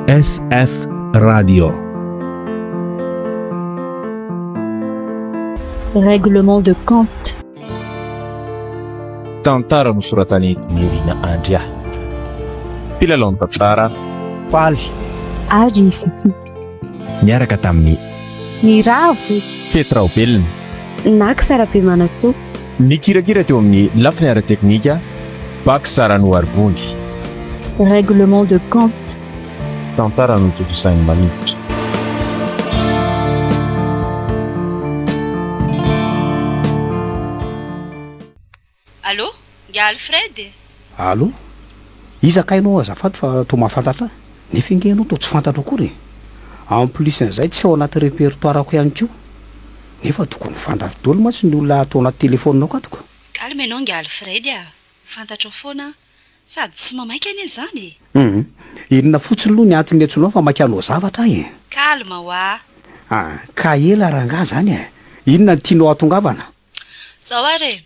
SF Radio. Règlement de compte. Tantara nosoratan'i Nirina Andria. Mpilalao ny tantara, Faly. Ary Fiffi. Niaraka tamin'i. Niravo. Fety Raobelina. Nax Rabemanantsoa. Nikirakira teo amin'ny lafiny ara-teknika, Bax Ranoarivony. Règlement de compte. Tantara notontosain'i Manitra. Allô, Nga Alfred e? Allô, iza kay ianao azafady fa toa mahafantatra ahy? Nefa ange ianao toa tsy fantatro akory e! En plus an'izay tsy ao anaty repertoire-ko ihany koa. Nefa tokony ho fantatro daholo mantsy ny olona ato anaty telefaoninao ato ka. Calme ianao Nga Alfred a! Fantatrao foana aho. Sady tsy mamaika anie izany e! Hum. Inona fotsiny aloha ny antony niantsoanao fa maika hanao zavatra aho e! Calme hoa! Ah, ka ela rangahy izany e! Inona no tianao hahatongavana? Zao ary e!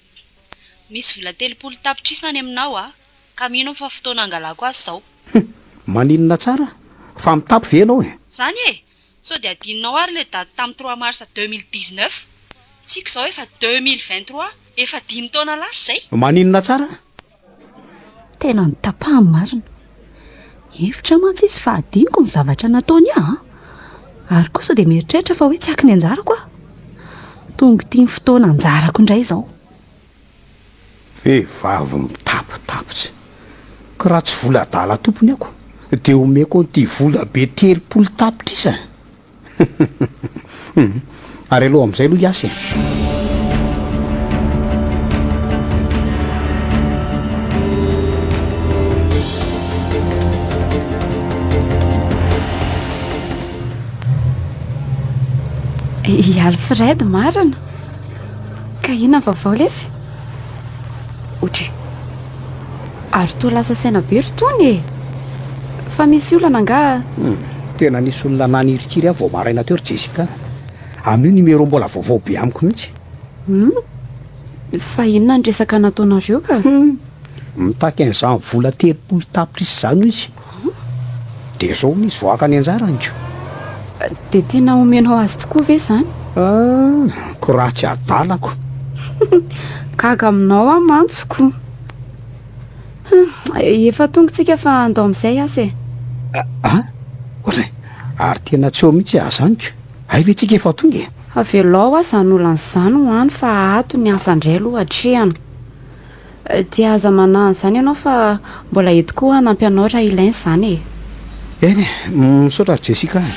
Misy vola 30 tapitrisa any aminao a! Ka mino aho fa fotoana hangalako azy izao. Hum! Maninona tsara? Fa mitapy ve ianao e? Zany e! Sao dia adinonao ary ilay daty tamin'ny trois mars 2019? Tsika izao efa 2023, efa dimy taona lasa izay. Maninona tsara? Tena notapahany marina. Nihevitra mantsy izy fa adinoko ny zavatra nataony ahy an! Ary koa sao dia mieritreritra fa hoe tsy aky ny anjarako aho. Tonga ity ny fotoana anjarako indray izao. Vehivavy mitapitapitsy. Ka raha tsy vola adala tompony ako dia omeko an'ity vola be 30 tapitrisa. Hum. Ary aleo amin'izay aloha hiasa e. I Alfred marina. Ka inona ny vaovao lesy? Otry. Ary toa lasa saina be ry Tony e! Fa misy olana angaha? Hum, tena nisy olona nanirikiry ahy vao maraina teo ry Jessica. Amin'io numéro mbola vaovao be amiko mihitsy. Hum, fa inona ny resaka nataonareo ka? Hum, mitaky an'izany vola 30 tapitrisa izany hoy izy. Dia izao hono izy vao haka ny anjarany ko. Dia tena omenao azy tokoa ve izany? Ah, ko raha tsy adalako. Gaga aminao aho mantsy ko. Hum, efa tonga tsika fa andao amin'izay asa e. Ah, ohatray, ary tena tsy eo mihitsy aho izany ko. Hay ve tsika efa tonga e? Avelao aho izany olana izany ho any fa ato ny asa indray aloha atrehana. Dia aza manahy an'izany ianao fa mbola eto koa hanampy anao raha ilaina izany e. Eny e, misaotra ry Jessica a.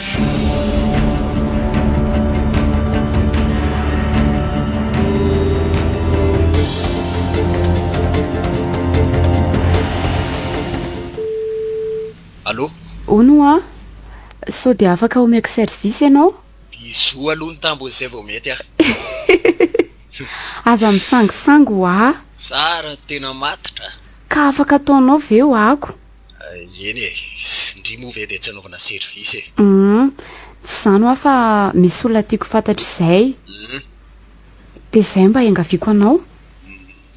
Allô? Hono hoa, sao dia afaka omeko service ianao? Bisous aloha ny tamboho izay vao mety ah. Aza misangisangy hoa. Zara tena matotra a. Ka afaka ataonao ve hoako? Eny e, ndry moa ve dia tsy anaovana service e. Humm, tsy izany hoa fa misy olona tiako fantatra izay. Humm. Dia izay mba iangaviako anao.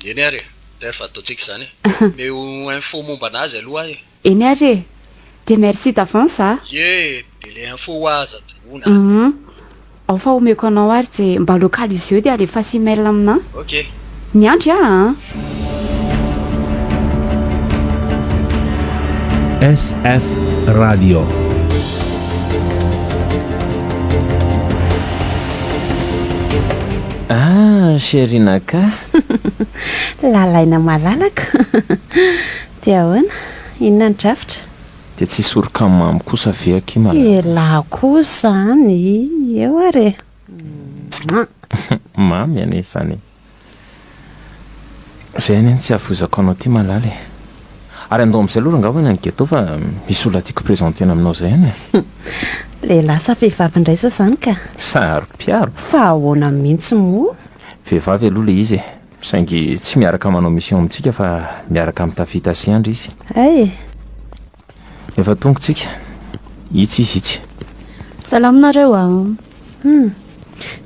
Eny ary e, perf ataontsika izany e. Omeo info momba anazy aloha aho e. Eny ary e! Dia merci d'avance a! Ie, dia le info hoa aza adinoina a! Hum, ao fa omeko anao ary je mba localiseo dia alefaso email aminà. Ok. Miandry aho an! SF Radio. Ah, chérie naka. Lalaina malalako. Dia ahoana? Inona ny drafitra? Dia tsy hisoroka mamy kosa ve akia malala? Elah koa izany! Eo ary e! Mouah! Mamy anie izany e! Izay anie no tsy hahafoizako anao ity malala e! Ary andao amin'izay aloha rangahy ho any ghetto fa misy olona tiako présenter-na aminao izay any e! Lehilahy sa vehivavy indray izao izany ka? Saro-piaro! Fa ahoana mihitsy moa? Vehivavy aloha ilay izy e! Saingy tsy miaraka manao mission amintsika fa miaraka amin'i Tafita sy Andry izy. Hay e! Efa tonga tsika. Itsy izy itsy. Salama nareo a! Hum!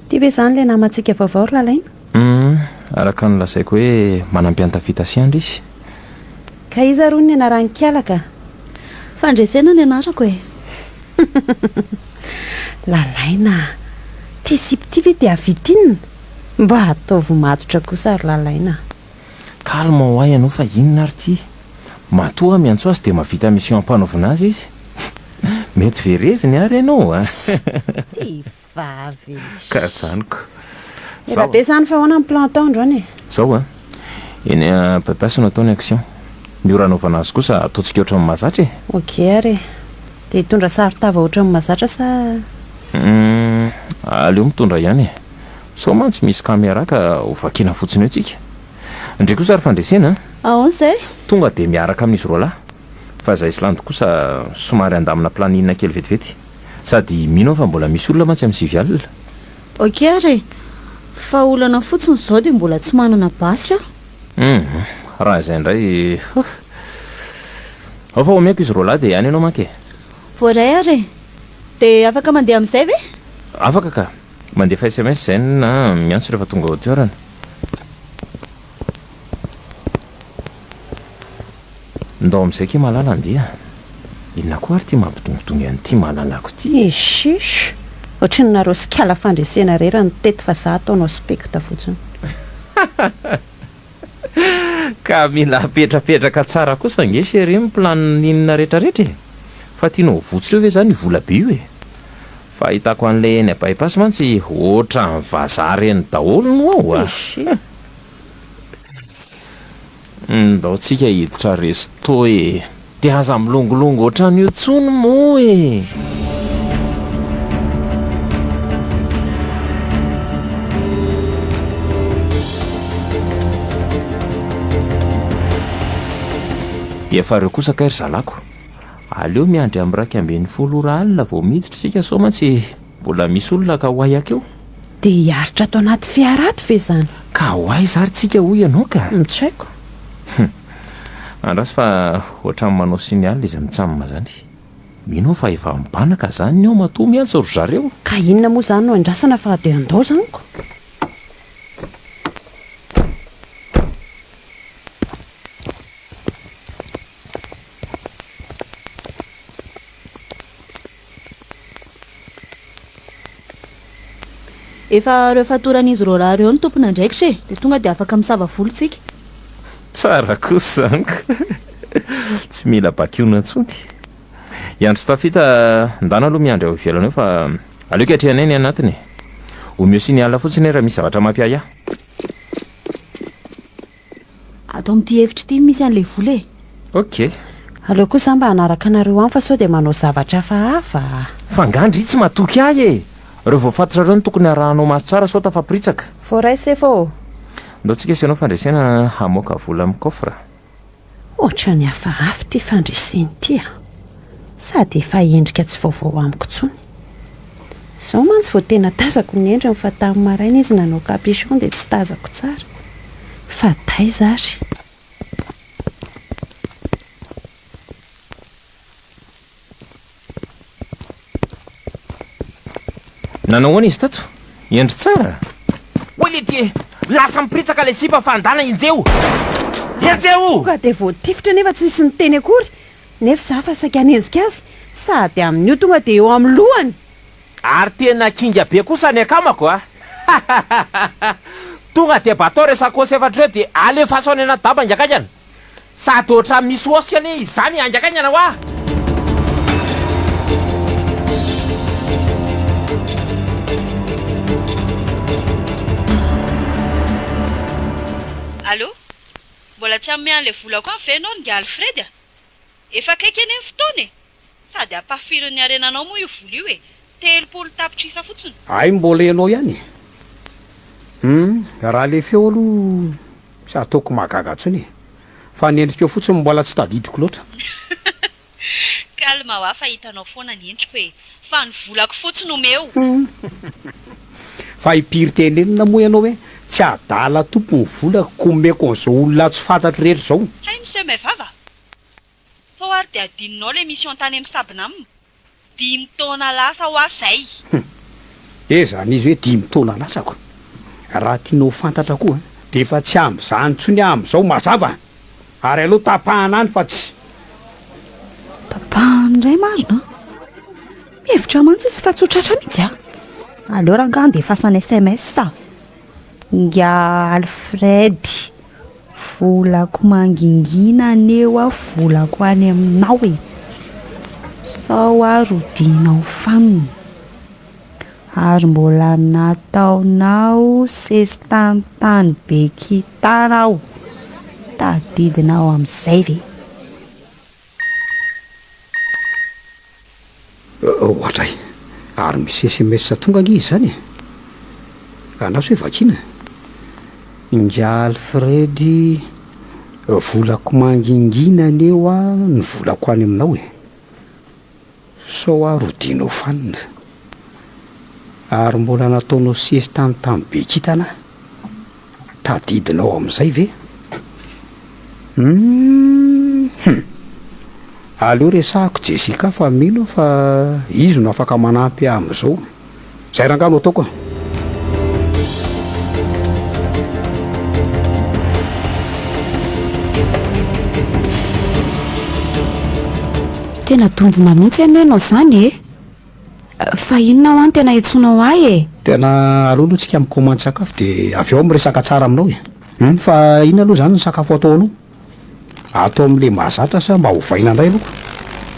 Ty ve izany ilay namantsika vaovao ry Lalaina? Hum! Araka ny lazaiko hoe manampy an'i Tafita sy Andry izy. Ka iza rony ny anaran'i kiala ka? Fandresena ny anarako e! Lalaina a! Ty zipo ty ve dia hahavita inona? Mba ataovy matotra kosa ry Lalaina a! Calme hoa ianao fa inona ary ty? Matoa aho miantso azy dia mahavita mission ampanaovina azy izy. Mety vereziny ary ianao a! Ty vavy. Ka zany ko. Ela be zany fa ahoana ny plan atao androany e? Zao a! Eny Bypass no atao ny action. Ny ora anaovana azy kosa ataontsika ohatran'ny mahazatra e! Ok ary e! Dia hitondra saron-tava ohatran'ny mahazatra sa? Humm, aleo mitondra ihany e! Sao mantsy misy camera ka ho vakiana fotsiny eo tsika. Ndry kosa ry Fandresena a! Ahoana izay? Tonga dia miaraka amin'izy roalahy. Fa izahay sy Landy kosa somary handamina planning kely vetivety. Sady mino aho fa mbola misy olona mantsy amin'ny 9 alina. Ok ary e! Fa olana fotsiny izao dia mbola tsy manana basy aho. Humm, raha izay indray huh. Ao fa omeko izy roalahy dia any ianao manko e! Voaray ary e! Dia afaka mandeha amin'izay ve? Afaka ka! Mandefa sms izay na miantso rehefa tonga ao an-toerana. Ndao amin'izay ki Malala andeha. Inona koa ary ity mampidongidongy an'ity Malalako ity? Ishish! Ohatry ny nareo sy kala fandresena irery no teto fa za ataonao specta fotsiny. Ka mila apetrapetraka tsara kosa ange chérie ny planning retraretra e! Fa tianao ho votsotra eo ve zany io vola be io e? Fahitako an'ilay eny bypass mantsy ohatran'ny vazaha reny daholo no ao a! Ndao tsika hiditra resto e! Dia aza milongilongy ohatran'io intsony moa e! Efa reo kosa kay ry zalako. Aleo miandry amin'ny 11 ora alina vao miditra isika sao mantsy mbola misy olona ka ho hay akeo. Dia hiaritra ato anaty fiara ato ve izany? Ka ho aiza ary tsika hoy ianao ka? Tsy haiko. Hum. Andraso fa ohatran'ny manao signal izy mitsam zany. Mino aho fa efa mibanaka zany ny ao matoa miantso ry zareo. Ka inona moa izany no andrasana fa dia andao izany ko. Efa ireo fatoran'izy roalahy ireo no tompon'andraikitra e! Dia tonga dia afaka misava volo tsika. Tsara kosa izany ka! Tsy mila bakiona intsony. I Andry sy Tafita, ndana aloha miandry ao ivelany ao fa aleoko hiatrehanay ny anatiny e! Omeo signal fotsiny hoe raha misy zavatra mampiahiahy. Ato amin'ity efitra ity no misy an'ilay vola e! Ok. Aleo koa za mba hanaraka anareo any fa sao dia manao zavatra hafahafa a! Fa nga ndry tsy matoky ahy e! Reo voafatotra reo no tokony harahanao maso tsara sao tafaporitsaka. Voaray sefo ô! Ndao tsika sy ianao fandresena hamoaka vola amin'ny coffre. Ohatran'ny hafahafa ity fandresena ity a! Sady efa endrika tsy vaovao amiko intsony. Izao mantsy vao tena tazako ny endriny fa tamin'ny maraina izy nanao capuchon dia tsy tazako tsara. Fa taiza ary? Nanao ahoana izy tato? Hendry tsara? Hoy leity e! Lasa miporitsaka ilay sipa fa andana enjeho! Enjeho! Tonga dia voatifitra nefa tsy nisy niteny akory. Nefa izaho fa saika hanenjika azy, sady amin'io tonga dia eo amin'ny lohany! Ary tena kinga be kosa ny akamako a! Tonga dia batao ireo sakaosy efatra ireo dia alefaso any anaty daba haingakaingana! Sady ohatran'ny misy osika anie izany haingakaingana hoa! Allô? Mbola tsy hanome an'ilay volako any ve ianao ry Ingahy Alfred a? Efa akaiky anie ny fotoana e! Sady ampahafirin'ny harenanao moa io vola io e! 30 tapitrisa fotsiny. Hay mbola ianao ihany e! Hum, raha le feo aloha tsy ataoko mahagaga intsony e! Fa ny endrikao fotsiny mbola tsy tadidiko loatra. Calme hoa fa hitanao foana ny endriko e! Fa ny volako fotsiny omeo! Fa impiry tenenina moa ianao hoe tsy adala tompony ny volako ko omeko an'izao olona tsy fantatro rehetra izao. Hay miseho may vava! Sao ary dia adinonao le mission tany amin'ny Sabnam? Dimy taona lasa hoa zay! Hum! Ezany izy hoe dimy taona lasako. Raha tianao ho fantatra koa dia efa tsy amin'izany intsony aho amin'izao, mazava? Ary aleo tapahana any fa tsy. Tapahana indray marina an! Mihevitra mantsy izy fa tsy ho tratra mihitsy a! Aleo rangahy andefasana sms a! Ingahy Alfred, volako mangingina anie hoa volako any aminao e! Sao ary hodianao fanina. Ary mbola nataonao sesitany tany Bekintana aho, tadidinao amin'izay ve? Oadray! Ary misy sms tonga ange izy izany e! Andraso hoe vakiana. Ingahy Alfred, volako mangingina anie hoa ny volako any aminao e! Sao aho rodianao fanina. Ary mbola nataonao sesitany tany Bekintana aho. Tadidinao amin'izay ve? Hum! Aleo resahako Jessica fa mino aho fa izy no afaka manampy ahy amin'izao. Izay rangahy no ataoko a! Tena dondona mihitsy anie ianao izany e! Fa inona hoa no tena iantsoanao ahy e? Tena aleo aloha tsika mikomandy sakafo dia avy eo aho miresaka tsara aminao e! Hum fa inona aloha izany ny sakafo ataonao? Atao amin'ilay mahazatra sa mba ovaina indray aloha?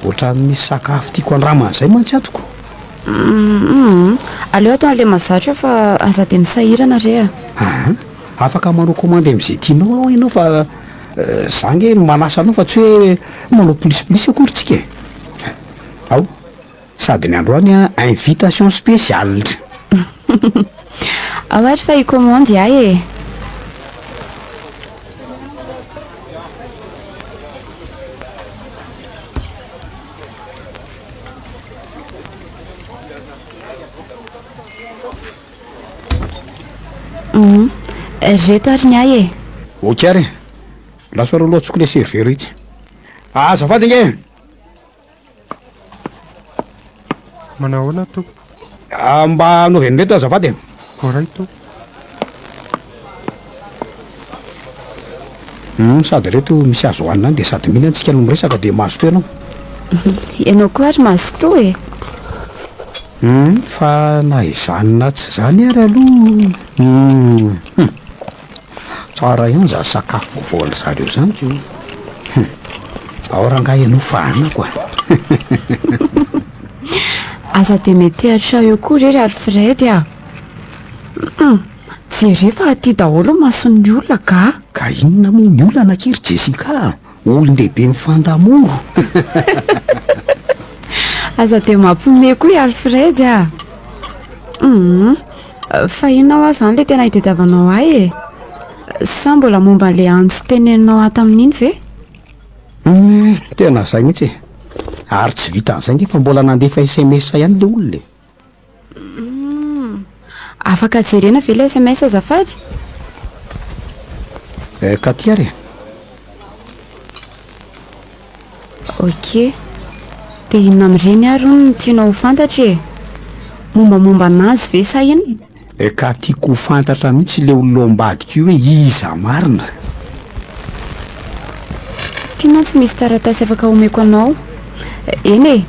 Ohatran'ny misy sakafo tiako andramana izay mantsy ato ko! Hum aleo atao amin'ilay mahazatra fa aza dia misahirana re a! Aa afaka manao commande amin'izay tianao aho ianao fa za ange no manasa anao fa tsy hoe manao plus plus akory tsika e! Ao! Sady ny androany an invitation spéciale. Ao ary fa hi-commande ahy e. Hum, reto ary ny ahy e. Ok ary e. Lasa aloha antsoko le serveur itsy. Azafady ange e. Manahoana tompoko? Ah, mba anaovy an'ireto azafady e. Oray tompoko. Hmm, sady ireto misy azo hohanina any dia sady mihinana tsika no miresaka dia mazotoa ianao. Ianao koa ary mazotoa e. Hmm, fa na izany na tsy izany ary aloha. Hmm. hmm. Tsara ihany zany sakafo vaovao an-dry zareo zany ko. Hum. Ao rangahy ianao fa anako a. Aza dia metehatra eo koa re ry Alfred a. Hum. Jereo fa aty daholo ny mason'ny olona ka. Ka inona moa ny olana akia ry Jessica a? Olon-dehibe mifandamoro. Aza dia mampiomehy koa i Alfred a. Hum. Fa inona hoa izany ilay tena itadiavanao ahy e? Sa mbola momba an'ilay antso teneninao ahy tamin'iny ve? Hum, tena izay mihitsy e. Ary tsy vitan'izay nge fa mbola nandefa sms ihany ilay olona e. Hum, afaka jerena ve ilay sms azafady? Eh, ka aty ary e. Ok. Dia inona amin'ireny ary hono no tianao ho fantatra e? Mombamomba an'azy ve sa inona? Eh, ka tiako ho fantatra mihitsy ilay olona ao ambadika io hoe iza marina. Ity mantsy misy taratasy afaka omeko anao. Eny e!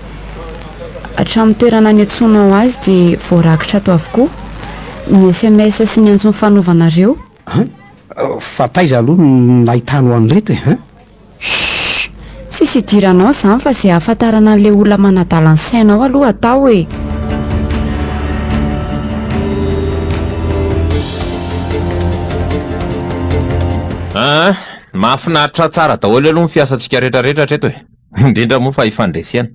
Hatramin'ny toerana niantsoanao azy dia voarakitra ato avokoa. Ny sms sy ny antso nifanaovanareo. An? Fa taiza aloha no nahitanao an'ireto e? An? Shh! Tsisy idiranao izany fa izay ahafantarana an'ilay olona manadala ny sainao aloha atao e! Aa! Mahafinaritra tsara daholo aloha ny fiasantsika rehetrarehetra hatreto e! Indrindra moa fa ifandresena.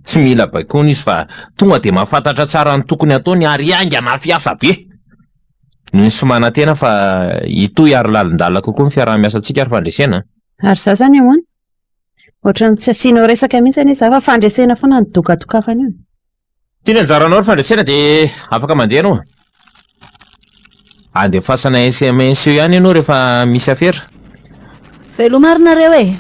Tsy mila baikoana izy fa tonga dia mahafantatra tsara ny tokony hataony ary haingana fiasa be! Misy manantena fa hitohy ary lalindalina kokoa ny fiaraha-miasantsika ary fandresena. Ary za zany ahoana? Ohatran'ny tsy asianao resaka mihitsy anie za fa fandresena foana no dokadokafana eo. Ty ny anjaranao ry fandresena dia afaka mandeha ianao. Andefasana sms eo ihany ianao rehefa misy afera. Veloma ary nareo e!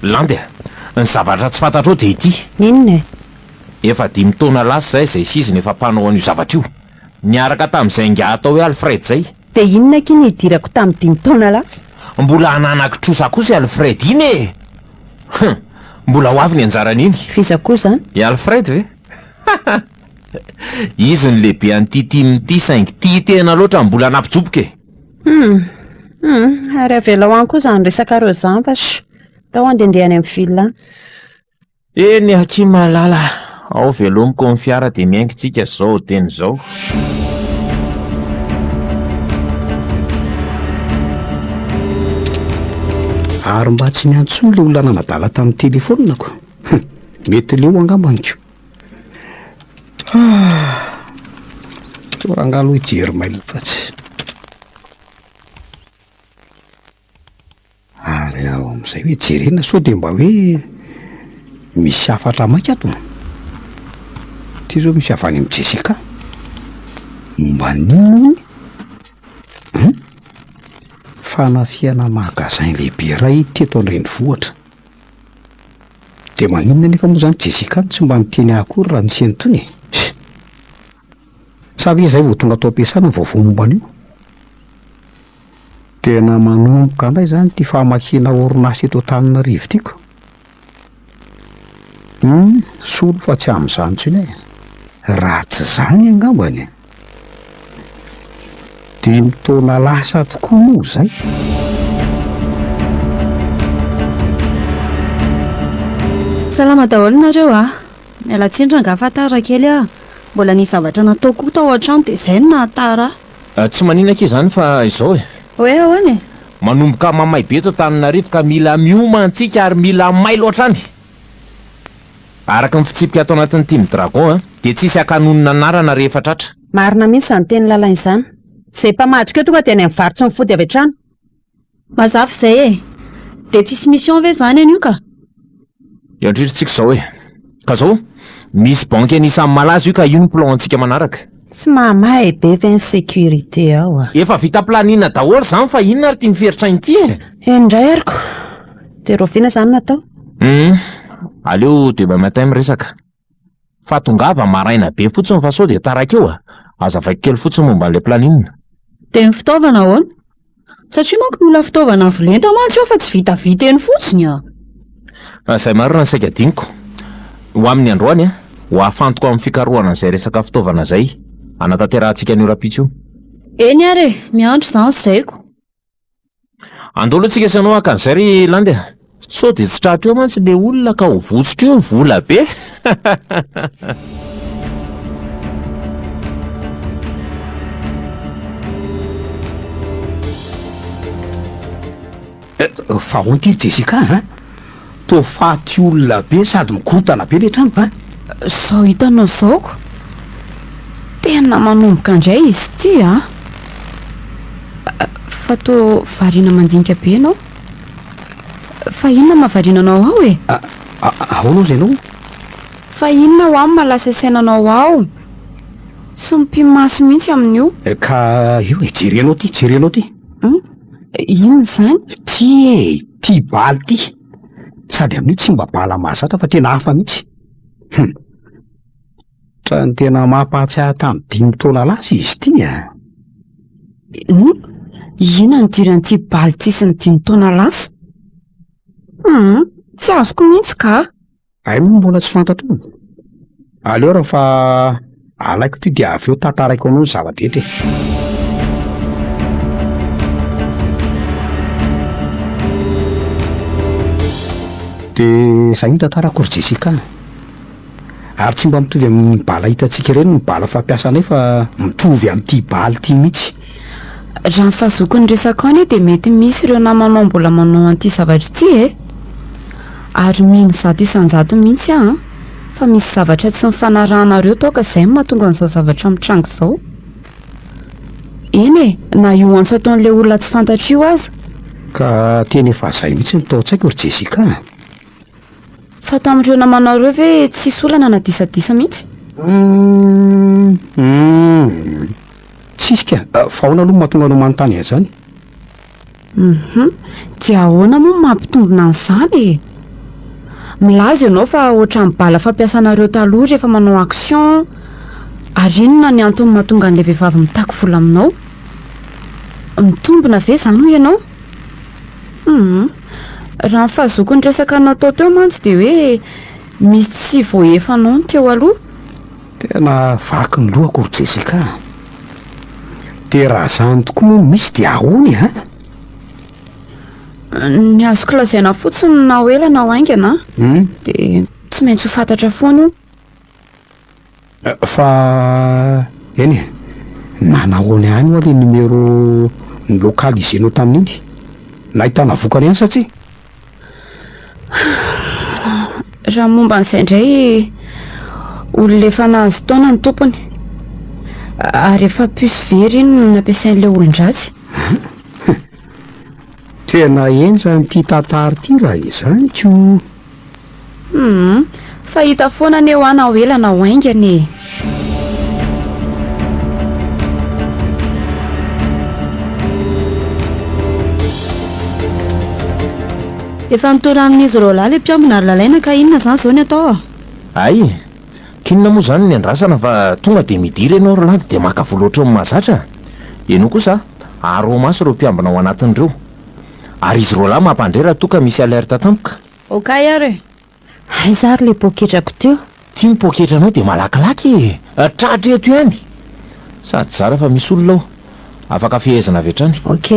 Landy a! Ny zavatra tsy fantatrao dia ity. Inona e? Efa dimy taona lasa izay izay sizy no efa mpanao an'io zavatra io. Niaraka tamin'izay ingahy atao hoe Alfred izay. Dia inona akia no idirako tamin'ny dimy taona lasa? Mbola hananako trosa kosa i Alfred iny e! Hum! Mbola ho avy ny anjaran'iny. F'iza koa izany? I Alfred ve? Izy no lehibe an'ity team ity saingy tia tena loatra mbola nampijoboka e! Hum! Hum! Ary avelao any koa izany resakareo izany fa sh! Ndao handehandeha any amin'ny ville any. Eny akia malala a! Ao velomiko ny fiara dia miainga tsika zao teny zao. Ary mba tsy niantso intsony ilay olona nanadala tamin'ny telefaonina-ko. Hum, mety leo angambany ko. Ah, toa rangahy aloha hijery mail fa tsy. Ary ao amin'izay hoe jerena sao dia mba hoe misy hafatra maika ato. Ity izao misy avy any amin'i Jessica. Momba ny inona hono? Hein? Fanafihana magasin lehibe iray teto an-drenivohitra. Dia maninona anefa moa izany Jessica no tsy mba niteny ahy akory raha nisy an'itony e? Sa ve izay vao tonga tao am-piasana ny vaovao momba an'io? Tena manomboka indray izany ity famakiana orinasa eto Antananarivo ity ko. Hum, soa aloha fa tsy amin'izany intsony e. Raha tsy izany angambany e. Dimy taona lasa tokoa moa izay. Salama daholo nareo a! Miala tsiny rangaha fa tara kely aho. Mbola nisy zavatra nataoko koa tao an-trano dia izay no nahatara ahy. Tsy maninona akia izany fa izao e. Hoe ahoana e? Manomboka mamay be eto Antananarivo ka mila mioman-tsika ary mila mailo hatrany. Araka ny fitsipika ato anatin'ny Team Dragon dia tsisy hakanonona anarana rehefa tratra. Marina mihitsy izany tenin'i Lalaina izany. Izay mpamadika eo tonga dia any amin'ny vary tsy mifody avy hatrany. Mazava izay e! Dia tsisy mission ve izany anio ka? Iandririntsika izao e! Ka zao, misy banky anisan'ny malaza io ka io no plan antsika manaraka. Tsy mahamay be ve ny sécurité ao a? Efa vita planina daholo izany fa inona ary ity miferotra ity e? Eny indray ary ko! Dia rahoviana izany no atao? Hum, aleo demain matin miresaka. Fa tongava maraina be fotsiny fa sao dia taraiky eo a! Azavaiko kely fotsiny momba an'ilay planning. Dia ny fitaovana ahoana? Satria manko mila fitaovana avo lenta mantsy eo fa tsy vitavita eny fotsiny a! Izay marina no saika adinoko. Ho amin'ny androany a, ho afantoko amin'ny fikarohana an'izay resaka fitaovana izay, hanatanterahantsika an'io rahampitso io. Eny ary e, miandry izany zaiko. Andao aloha tsika sy anao haka an'izay ry Landy a! Sao dia tsy tratra eo mantsy le olona ka ho votsotra eo ny vola be! Fa ahoana ity ry Jessica a? Toa faty olona be sady mikorontana be le trano ka. Zao hitanao zao ko. Tena manomboka indray izy ity a. Fa toa variana mandinika be ianao. Fa inona mahavariana anao ao e? Ahoana ozy ianao? Fa inona ho aho no mahalasa saina anao ao? Tsy mipi-maso mihitsy amin'io. Ka io e, jerenao ity, jerenao ity. Hum? Inona izany? Ty e, ty bala ty. Sady amin'io tsy mba bala mahazatra fa tena hafa mihitsy. Hum. Ohatran'ny tena mampahatsiahy tamin'ny dimy taona lasa izy ity a. Hum, inona no idiran'ity bala ity sy ny dimy taona lasa? Hum, tsy azoko mihitsy ka. Hay moa mbola tsy fantatrao? Aleo raha fa alaiko ity dia avy eo tantaraiko anao ny zava-drehetra e. Dia izay no tantarako ry Jessica. Ary tsy mba mitovy amin'ny bala hitantsika ireny ny bala fampiasanay fa mitovy amin'ity bala ity mihitsy. Raha ny fahazoako ny resakao anie dia mety misy ireo namanao mbola manao an'ity zavatra ity e! Ary mino 100% mihitsy aho an, fa misy zavatra tsy nifanarahanareo tao ka izay no mahatonga an'izao zavatra mitranga izao. Eny e, na io antso ataon'ilay olona tsy fantatro io aza. Ka tena efa izay mihitsy no tao an-tsaiko ry Jessica a! Fa tamin'ireo namanao ireo ve tsisy olana na disadisa mihitsy? Humm tsisy ka! Fa ahoana aloha no mahatonga anao manontany an'izany? Hum dia ahoana moa no mampitombina an'izany e? Milaza ianao fa ohatran'ny bala fampiasanareo taloha rehefa manao action ary inona ny antony mahatonga an'ilay vehivavy mitaky vola aminao? Mitombina ve izany hoy ianao? Hum. Raha ny fahazoako ny resaka natao teo mantsy dia hoe misy tsy voaefanao ny teo aloha. Tena vaky ny lohako ry Jessica a! Dia raha izany tokoa moa no misy dia ahoana e an? Ny azoko lazaina fotsiny na ho ela na ho haingana dia tsy maintsy ho fantatra foana io. Fa eny e, nanahoana ihany ho'a le numéro ni-localiser-nao tamin'iny? Nahitana vokany ihany sa tsia? Raha momba an'izay indray, olona efa nahazo taona ny tompony. Ary efa puce very iny no nampiasain'ilay olon-dratsy. Tena henjana ity tantara ity raha izany ko. Humm, fa hita foana anie hoa na ho ela na ho haingana e. Efa notoranin'izy roalahy ilay mpiambina ry Lalaina ka inona izany izao ny atao a? Hay! K'inona moa izany ny andrasana fa tonga dia midira ianao ry Landy dia maka vola ohatran'ny mahazatra a! Ianao kosa araho maso ireo mpiambina ao anatiny ireo. Ary izy roalahy mampandre raha toa ka misy alerte tampoka. Ok ary e! Aiza ary le poketrako teo? Ty ny poketranao dia malakilaky e! Tratra eto ihany! Sady zara fa misy olona ao. Afaka fehezina avy hatrany. Ok.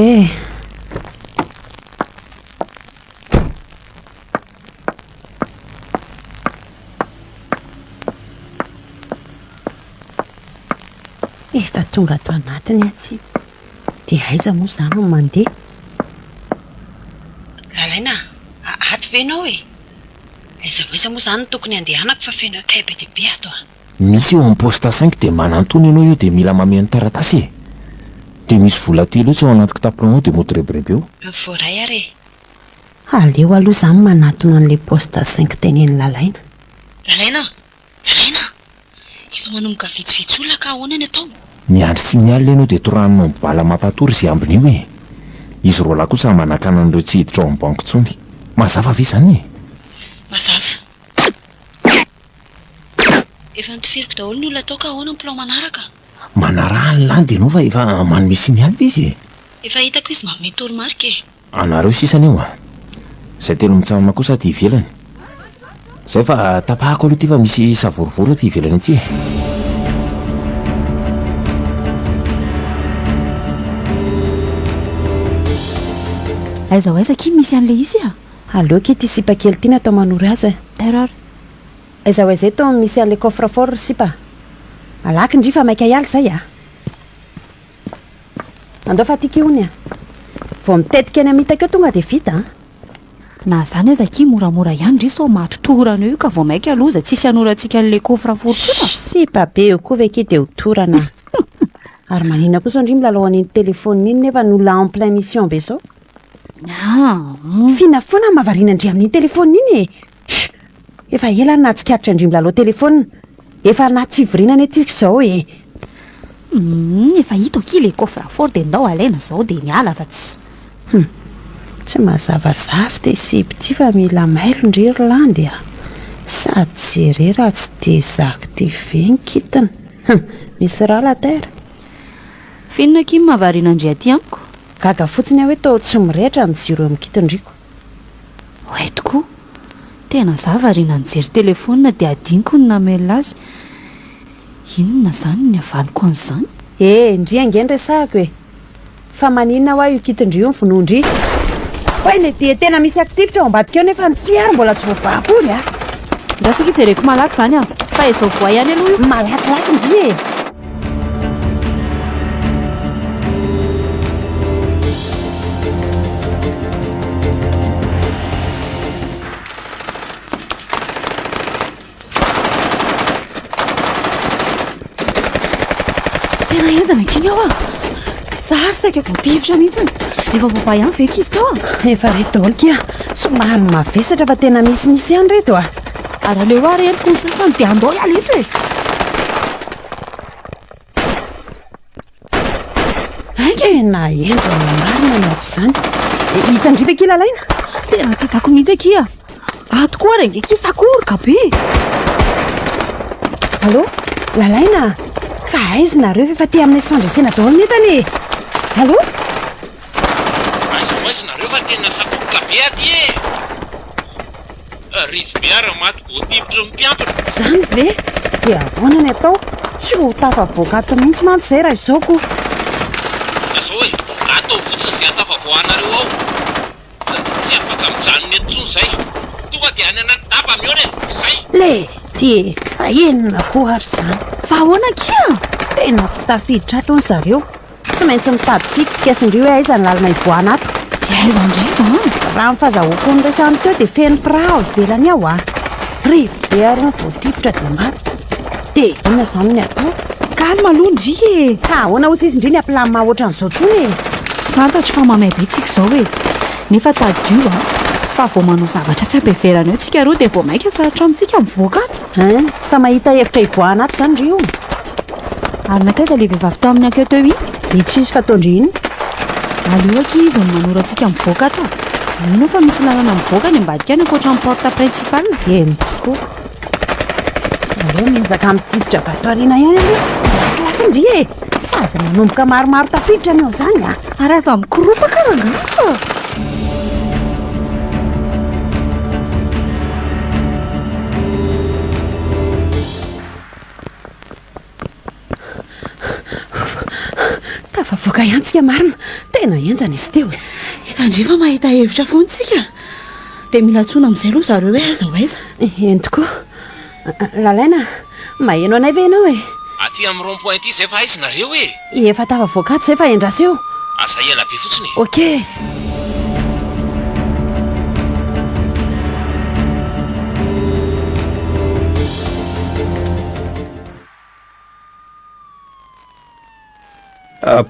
Efa tonga ato anatiny aho tsy. Dia aiza moa izaho no mandeha? Lalaina a! Ato ve ianao e? Aiza ho aiza moa izany no tokony handehanako fa feno écueil be dia be ato a! Misy eo amin'ny poste cinq dia manantona ianao eo dia mila mameno taratasy e! Dia misy vola telo hetsy ao anaty kitaponao ao dia mody rebireby eo. Voaray ary e! Aleo aloha izaho manatona an'ilay poste cinq tenenin'i Lalaina. Lalaina a! Lalaina a! Efa manomboka vitsivitsy olona ka ahoana ny atao? Miandry signal ianao dia torahanao amin'ny bala mampatory izay ambiny eo e! Izy roalahy kosa manakana an'ireo tsy hiditra ao amin'ny banky intsony. Mazava ve izany e? Mazava. Efa notifiriko daholo ny olona tao ka ahoana ny plan manaraka? Manaraha an'i Landy ianao fa efa manome signal izy e! Efa hitako izy manome toromarika e! Anareo sisa anie oa. Zay telo mitsahona kosa aty ivelany. Zay fa tapahako aloha ity fa misy savorovoro aty ivelany aty e. Aiza ho aiza akia misy an'ilay izy a? Aleo akia ity sipa kely ity no atao manoro azy e. Terror. Aiza ho aiza eto misy an'ilay coffre fort ry sipa a? Malaky ndry fa maika hiala izay a! Andao fa aty hono a! Vao mitetika eny amitaka eo tonga dia vita a! Na zany aza akia moramora ihany ndry sao maty torana eo io ka vao maika loza tsisy hanorantsika an'ilay coffre fort tsony a! Sipa be eo koa ve akia dia ho torana a! Ary maninona kosa ndry milalao an'iny telephone iny nefa ny olona en plein mission be zao? Aa! F'inona foana no mahavariana ndry amin'iny telephone iny e! Chut! Efa ela aho nahatsikaritra an-dry milalao telefaonina. Efa anaty fivoriana anie tsika izao e! Humm, efa hita akia le coffre fort dia ndao alaina izao dia miala fa tsy. Hum! Tsy mazavazava ity sipa ity fa mila mailo ndry ry Landy a! Sady jere raha tsy désactiver ny kitiny. Hum! Misy rà la terre. F'inona akia no mahavariana an-dry aty amiko? Gaga fotsiny aho hoe toa tsy mirehitra ny jiro eo amin'ny kitin-driko. Oay tokoa! Tena za variana nijery telephone dia adinoko ny namelona azy. Inona izany ny havaliko an'izany? Eh! Ndry ange ny resahako e! Fa maninona hoa io kitin-dry io ny vonoan-dry? Oay le dia tena misy actifitra ao ambadika ao nefa ny ty ary mbola tsy voavaha akory a! Andraso akia jereko malaky izany a! Fa izao voay ihany aloha io. Malakilaky ndry e! Tena henjana akia ny ao a! Za ary saika voatifitra mihitsy. Efa voavaha ihany ve ankizy tao a? Efa reto daholo kia. Somary mavesatra fa tena misimisy ihany reto a! Ary aleo ary entiko ny sasany dia andao hiala eto e! Tena henjana marina ny ato izany. Hitan-dry ve akia Lalaina? Tena tsy hitako mihitsy akia. Ato koa ary ange akia sakoroka be. Allô? Lalaina? Fa aiza nareo fa efa aty aminay sy fandresena daholo ny entana e! Allô? Aiza nareo fa tena sakoroka be aty e! Rivobe ary maty voatifitry ny mpiambina. Izany ve? Dia ahoana ny atao? Tsy ho tafavoaka ato mihitsy mantsy izay raha izao ko! Zao e! Ataovy fotsiny izay hahatafavoahanareo ao. Tsy afaka mijanona eto intsony izay. Tonga dia any anaty daba mihaona e! Izay! Lety e! Fa inona koa ary izany? Fa ahoana akia? Tena tsy tafiditra ato hono zareo. Tsy maintsy mitady fitsika sy ndry hoe aiza ny lalana hivoahana ato. Dia aiza indray izany? Raha ny fazahoako ny resany teo dia feno mpiraha ao ivelany ao a! Rivobe ary hono voatifitra dia maty. Dia inona izany ny atao? Calme aloha ndry e! Ka ahoana hozy izy ndry ny hampilamina ohatran'izao intsony e? Fantatro fa mamay be tsika izao e! Nefa tadidio a! Fa vao manao zavatra tsy ampiheverana eo tsika roa dia vao mainka sarotra amintsika mivoaka ato. Hein? Fa mahita hevitra hivoahana ato izany ndry io? Ary nankaiza ilay vehivavy tao amin'ny akeo teo iny? Itsy izy fa toa ndry iny. Aleo akia izy no manoro antsika mivoaka ato a! Mino aho fa misy lalana mivoaka any ambadika any ankoatra ny porte principale. Eny tokoa. Aleo miezaka mitifitra vato aoriana ihany aloha. Malakilaky ndry e! Sady manomboka maromaro tafiditra ny ao izany a! Ary aza mikoropaka rangaha! Tafavoaka ihany tsika marina. Tena henjana izy teo e. Hitandremo fa mahita hevitra foana tsika. Dia mila antsoina amin'izay aloha zareo hoe aiza ho aiza. Eny tokoa. Lalaina, maheno anay ve ianao e? Aty amin'ny rond point aty izay fa aiza nareo e? Efa tafavoaka ato izay fa endraso eo. Aza ela be fotsiny e. Ok.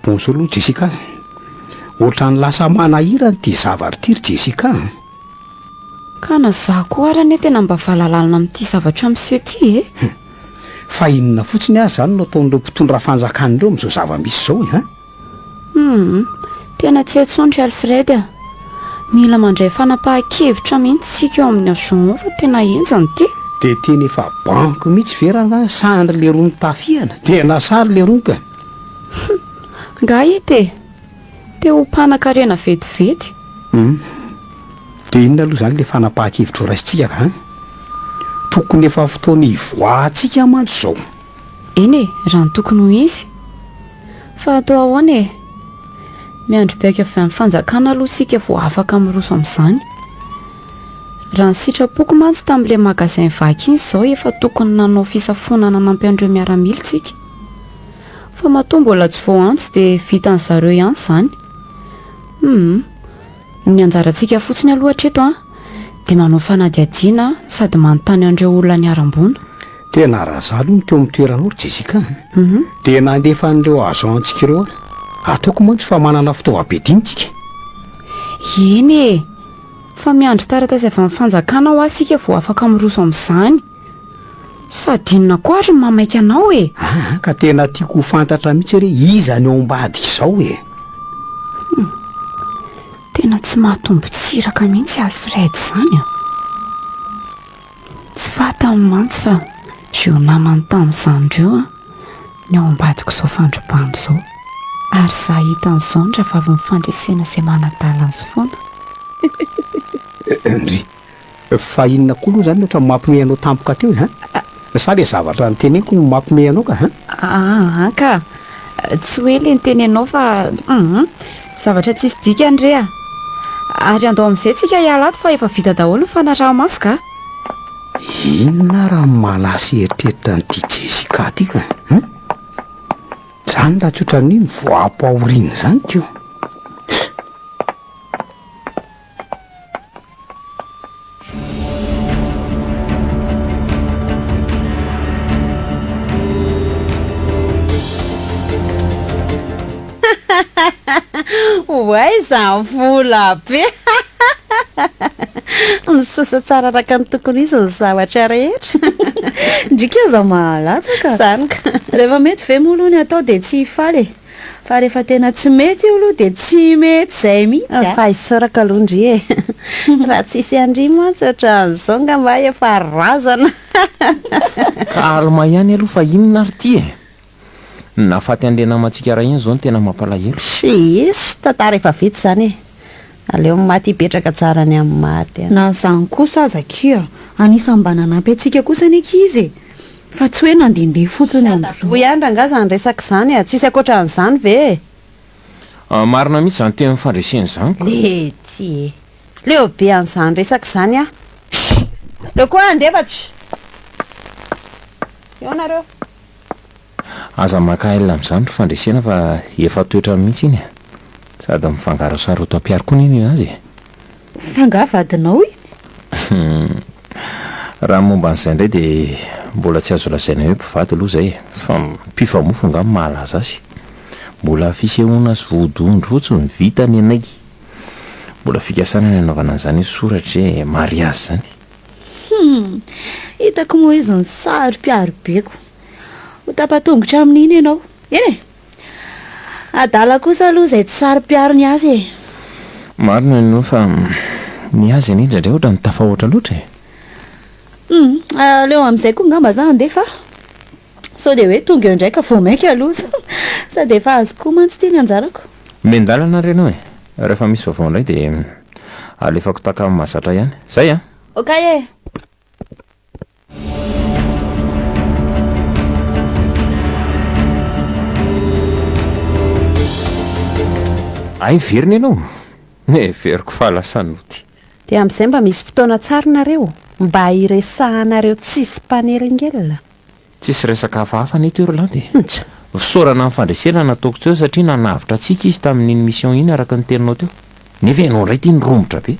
Bonjour aloha Jessica. Ohatran'ny lasa manahirana ity zavatra ity ry Jessica a. Ka na za koa ary anie tena mba valalalina amin'ity zavatra miseho ity e. Fa inona fotsiny ary izany no ataon'ireo mpitondra fanjakana ireo amin'izao zava-misy izao e, hein? Humm, tena tsy hay intsony ry Alfred a! Mila mandray fanapahan-kevitra mihitsy isika eo amin'ny agent ao fa tena henjana ity. Dia tena efa banky mihitsy ve rangahy sa andry leroa no tafihana? Tena sary leroa ka! Humm, nga ity e! Te ho mpanakarena vetivety. Humm, dia inona aloha izany ilay fanapahan-kevitra ho raisintsika ka hein? Tokony efa fotoana hivoahantsika mantsy izao. Eny e, raha ny tokony ho izy. Fa atao ahoana e? Miandry baiko avy amin'ny fanjakana aloha isika vao afaka miroso amin'izany. Raha ny sitrapoko mantsy tamin'ilay magasin vaky iny izao efa tokony nanao fisafoana nanampy an'ireo miaramila isika. Fa matoa mbola tsy voaantso dia vitan-dry zareo ihany izany. Hum. Ny anjarantsika fotsiny aloha hatreto an, dia manao fanadihadiana sady manontany an'ireo olona niharam-boina. Tena raha za aloha no teo amin'ny toeranao ry Jessica a, dia nandefa an'ireo agent-ntsika ireo aho. Ataoko mantsy fa manana fitaovam-piadiana tsika. Eny e! Fa miandry taratasy avy amin'ny fanjakana hoa isika vao afaka miroso amin'izany. Sady inona koa ary no mahamaika anao e? Aa ka tena tiako ho fantatra mihitsy re iza ny ao ambadik'izao e! Hum. Tena tsy mahatombo-tsiraka mihitsy Alfred izany an! Tsy fantany mantsy fa ireo namany tamin'izany ireo an, ny ao ambadik'izao fandrobana izao. Ary za hitany izao ny rahavavin'ny fandresena izay manadala azy foana. Ndry, fa inona koa aloha izany no ohatran'ny mampiomehy anao tampoka teo e, han? Sa le zavatra noteneniko no mampiomehy anao ka, han? Aa ka, tsy hoe le nitenenao fa hum, zavatra tsisy dikany re a! Ary andao amin'izay tsika hiala ato fa efa vita daholo ny fanaraha-maso ka! Inona raha ny mahalasa eritreritra an'ity Jessica ty ka, han? Zany raha tsy ohatran'ny hoe mivoaha-pahoriana izany ko! Ho aiza ny vola be? Misosa tsara araka ny tokony izy ny zavatra rehetra. Ndry aza mahalatsaka. Zany ka. Rehefa mety ve moa aloha ny atao dia tsy hifaly e. Fa rehefa tena tsy mety io aloha dia tsy mety izay mihitsy a! Fa isaorako aloha ndry e! Raha tsisy an-dry mantsy ohatran'izao ngamba aho efa razana! Calme ihany aloha fa inona ary ity e! Ny nahafaty an'ilay namantsika iray iny izao no tena mampalahelo. Tsia, tantara efa vita izany e! Aleo ny maty hipetraka tsara any amin'ny maty a. Na izany kosa aza akia, anisan'ny mba nanampy antsika kosa anie akia izy e! Fa tsy hoe nandehandeha fotsiny amin'izao. Hoy ihany rangahy izany resaka izany a! Tsisy ankoatran'izany ve e? Marina mihitsy izany tenin'i Fandresena izany ko. Lety e! Leo be an'izany resaka izany aho. Chut! Leo koa handefa tch! Eo nareo. Aza maka aile amin'izany ry Fandresena fa efa toetrany mihitsy iny e! Sady mifangaro hasarotam-piaro koa anie nenazy e! Fa angaha vadinao iny? Raha ny momba an'izay indray dia mbola tsy azo lazaina hoe mpivady aloha izay e! Fa mpifamofo angaha no mahalaza azy. Mbola fisehoana sy vodiondry fotsiny vita nenay. Mbola fikasana ny hanaovana an'izany hoe soratra e, mariazy izany. Hum! Hitako moa izy ny saro-piaro be ko. Ho tapa-tongotra amin'iny ianao. Eny e! Adala kosa aloha izay tsy saro-piaro ny azy e! Marina ny anao fa ny azy anie indraindray ohatran'ny tafahoatra loatra e! Hum! Aleo amin'izay koa angamba za handeha fa sao dia hoe tonga eo indray ka vao mainka loza. Sady efa azoko koa mantsy ity ny anjarako. Miandalana ary ianao e! Rehefa misy vaovao indray dia alefako tahaka ny mahazatra ihany. Zay an! Ok e! Hay miverina ianao? Heveriko fa lasa nody. Dia amin'izay mba misy fotoana tsara nareo mba hiresahanareo tsisy mpanelingelina. Tsisy resaka hafahafa anie teo ry Landy e! Fisaorana ny fandresena nataoko teo satria nanavotra antsika izy tamin'iny mission iny araka ny teninao teo. Nefa ianao indray ity niromotra be.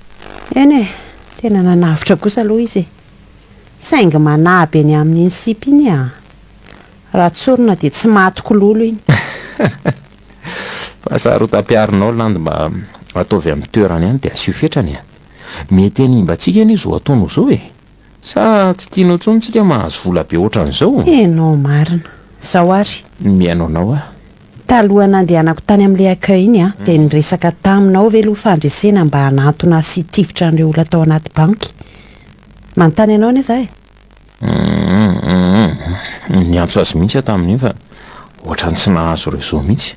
Eny e! Tena nanavotra kosa aloha izy e! Saingy manahy be ny amin'iny sipa iny ah! Raha tsorina dia tsy matiko lolo iny. Fa sarotam-piarinao Landy mba ataovy amin'ny toerany ihany dia asio fetrany e! Mety hanimba antsika anie izao ataonao izao e! Sa tsy tianao intsony tsika mahazo vola be ohatran'izao? Enao marina. Zao ary. Mihaino anao aho. Taloha nandehanako tany amin'ilay accueil iny an, dia niresaka taminao ve aloha fandresena mba hanantona sy hitifitra an'ireo olona tao anaty banky? Manontany anao anie za e. Humm niantso azy mihitsy aho tamin'iny fa ohatran'ny tsy nahazo réseau mihitsy.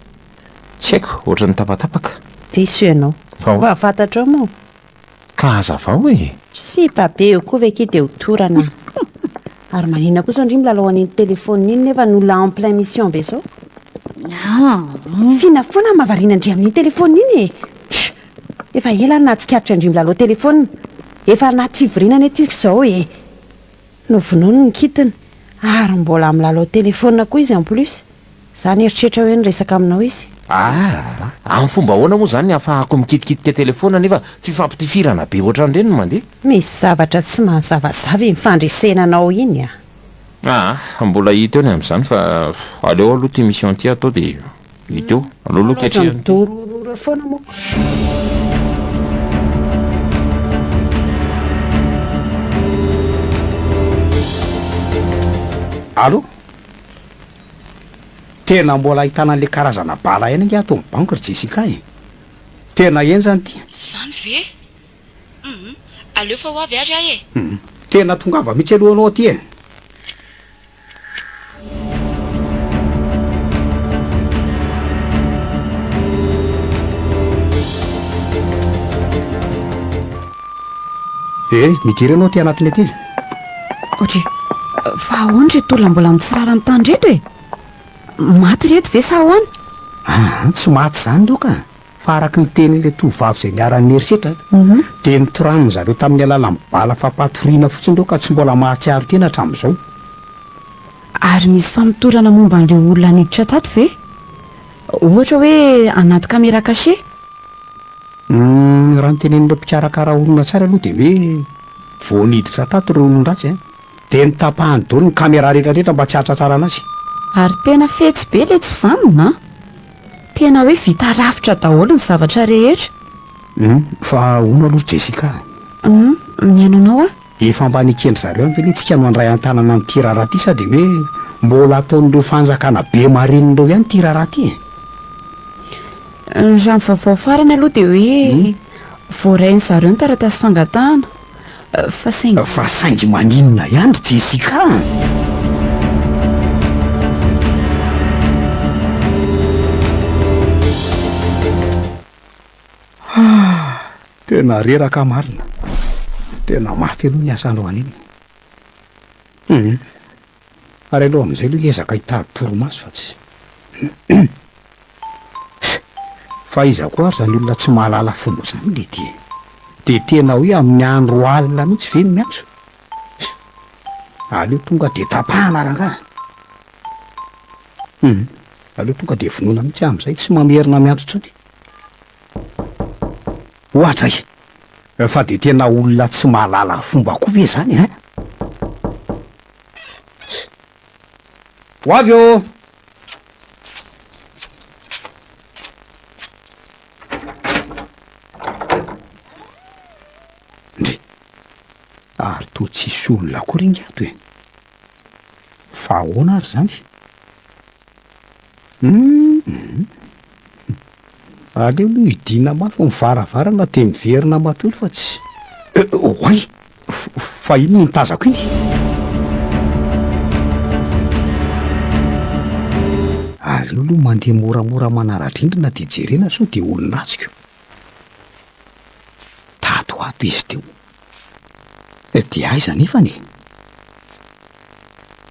Tsy haiko, ohatran'ny tapatapaka. Diso ianao. Fa ahoana? Mba fantatrao moa. Ka hazavao e! Sipa be eo koa ve akia dia ho torana a! Ary maninona kosa ndry milalao an'iny telephone iny nefa ny olona en plein mission be zao? F'inona foana ny mahavariana an-dry amin'iny telephone iny e! Tch! Efa ela aho nahatsikaritra an-dry milalao telephone. Efa anaty fivoriana anie tsika izao e! Novonoiny ny kitiny ary mbola milalao telephone koa izy en plus. Za nieritreritra hoe niresaka aminao izy. Ah! Amin'ny fomba ahoana moa izany ny ahafahako mikitikitika telephone nefa fifampitifirana be ohatran'ireny no mandeha? Misy zavatra tsy mazavazava iny fandresena anao iny ah! Ah! Mbola hita eo ny amin'izany fa aleo aloha ity mission ity atao dia hita eo. Aleo aloha ketrehina ity. Midorororo foana moa. Allô? Tena mbola ahitana an'le karazana bala ihany ange ato amin'ny banky ry Jessica e! Tena henjana ity. Zany ve? Humm, aleo fa ho avy ary aho e! Humm, tena tongava mihitsy aloha ianao aty e! Eh, midira ianao aty anatiny aty. Ohatry, fa ahoana ireto olona mbola mitsirara amin'ny tany ireto e? Maty ireto ve sa ahoana? Ah, tsy maty izany ireo ka. Fa araka ny tenin'ilay tovovavy izay niharan'ny herisetra, dia notoranin-dry zareo tamin'ny alalan'ny bala fampatoriana fotsiny ireo ka tsy mbola mahatsiaro tena hatramin'izao. Ary misy famotorana momba an'ireo olona niditra tato ve? Ohatra hoe anaty caméra cachée? Humm, raha ny tenenin'ireo mpikarakara horonantsary aloha dia hoe vao niditra tato ireo olon-dratsy an, dia notapahany daholo ny caméra rehetra rehetra mba tsy hahatratrarana azy. Ary tena fetsy be ilay tsy vanona an! Tena hoe vita rafitra daholo ny zavatra rehetra. Humm, fa hono aloha ry Jessica a! Humm, mihaino anao aho. Efa mba nekendry zareo any ve aloha tsika no handray an-tanana an'ity raharaha ity sa dia hoe mbola ataon'ireo fanjakana be marenina ireo ihany ity raharaha ity e? Raha ny vaovao farany aloha dia hoe voarain-dry zareo ny taratasy fangatahana fa saingy. Fa saingy maninona ihany ry Jessica a? Tena reraka aho marina. Tena mafy aloha ny asa androany iny. Hum. Ary aloha amin'izay aloha hiezaka hitady torimaso fa tsy. Fa iza koa ary izany olona tsy mahalala fomba izany lety e? Dia tena hoe amin'ny andro alina mihitsy ve no miantso? Aleo tonga dia tapahana rangahy. Hum. Aleo tonga dia vonoina mihitsy aho amin'izay, tsy mamerina miantso intsony. Ohatra e! Fa dia tena olona tsy mahalala fomba koa ve izany hein? Ho avy ô! Ndry! Ary toa tsisy olona akory ingahy ato e! Fa ahoana ary izany? Hum! Aleo aloha hidiana mafy ny varavarana dia miverina matory fa tsy. Oay! Fa inona iny tazako iny? Aleo aloha mandeha moramora manara-drindrina dia jerena sao dia olon-dratsy ko. Tato ato izy teo. Dia aiza anefany e?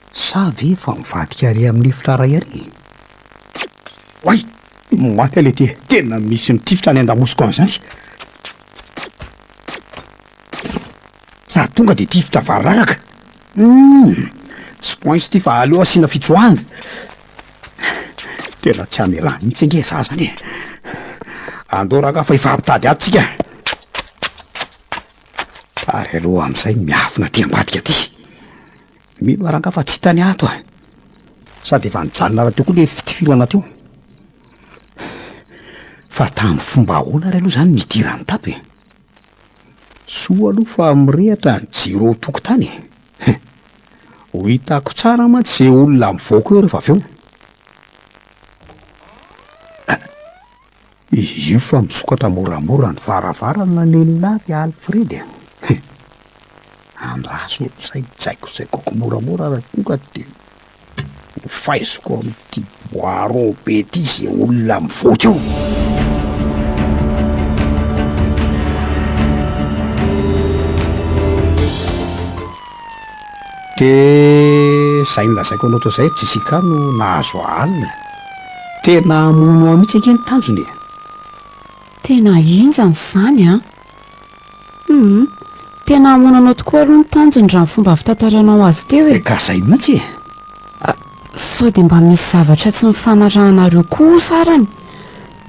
Sa ve efa mivadika ary amin'ny efitra iray ary e? Oay! Maty aho leity e! Tena misy mitifitra any an-damosiko any izany. Sady tonga dia tifitra variraraka. Humm! Tsy points ity fa aleo asiana fitsoahana. Tena tsy hamelà mihitsy ange za zany e! Andao rangahy fa hifampitady ato tsika. Ary aloha amin'izay miafina aty ambadika aty. Mino aho rangahy fa tsy hitany ato a. Sady efa nijanona rahateo koa le fitifirana teo. Fa tamin'ny fomba ahoana ary aloha izany nidirany tato e? Soa aloha fa mirehatra ny jiro ao tokotany e. Ho hitako tsara mantsy izay olona mivoaka eo rehefa avy eo. Io fa misokatra moramora ny varavarana nelah ry Alfred a! He! Andraso ohatr'izay jaikojaikoko moramora raha tonga dia ho faiziko amin'ity bois rond be ity izay olona mivoaka eo. Dia izay nolazaiko anao teo izay ry Jessica no nahazo alina. Tena hamono ahy mihitsy ange ny tanjona e! Tena henjana izany an! Hum, tena hamono anao tokoa aloha ny tanjony raha ny fomba fitantaranao azy teo e! Ka izay mihitsy e! Sao dia mba misy zavatra tsy nifanarahanareo kosa arany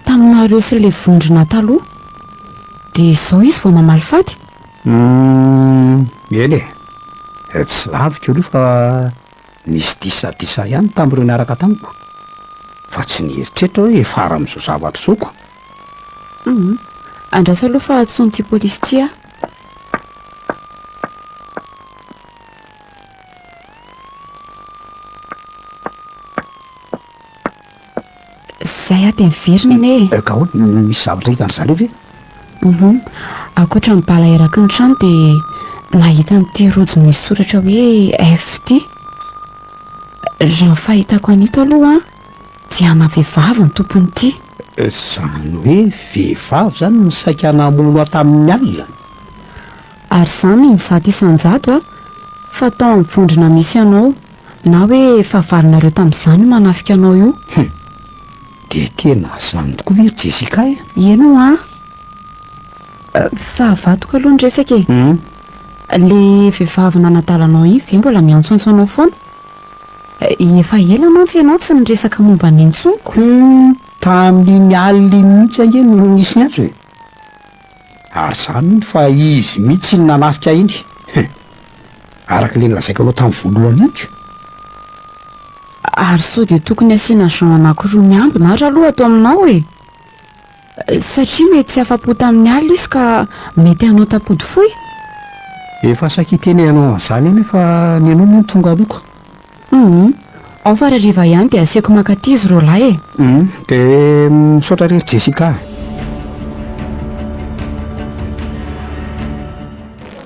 taminareo sy ilay vondrona taloha? Dia izao izy vao mamaly faty? Humm, eny e! Tsy laviko aloha fa nisy disadisa ihany tamin'ireo niaraka tamiko, fa tsy nieritreritra hoe hiafara amin'izao zavatra izao ko! Humm, andraso aloha fa antsoin'ity polisy ity aho. Zay aho dia miverina anie e. Ka ahoana? Misy zavatra hitan-dry zareo ve? Hum, ankoatra ny bala eraky ny trano dia nahita an'ity rojo misy soratra hoe F ity. Raha ny fahitako an'ito aloha dia ana vehivavy ny tompon'ity. Izany hoe vehivavy izany no saika namono ahy tamin'ny alina? Ary izaho mino 100% fa tao amin'ny vondrona misy anao na hoe fahavalonareo tamin'izany io manafika anao io. Hum! Dia tena izany tokoa ve ry Jessica e? Eny hoa! Fa avadiko aloha ny resaka e! Hum! Le vehivavy nanadala anao iny ve mbola miantsoantso anao foana? Efa ela mantsy ianao tsy niresaka momba an'iny intsony ko! Hum! Tamin'iny alina iny mihitsy ange no nisy niantso e! Ary za mino fa izy mihitsy iny nanafika iny. Hum! Araka ilay nolazaiko anao tamin'ny voalohany ihany ko. Ary sao dia tokony asiana agent anankiroa miambina ary aloha ato aminao e! Satria mety tsy afa-po tamin'ny alina izy ka mety hanao tampody fohy. Efa saika hiteny anao an'izany anie fa ny anao moa no tonga aloha ko. Hum! Ao fa hariva ihany dia asiako mankaty izy roalahy e! Hum! Dia misaotra re ry Jessica a!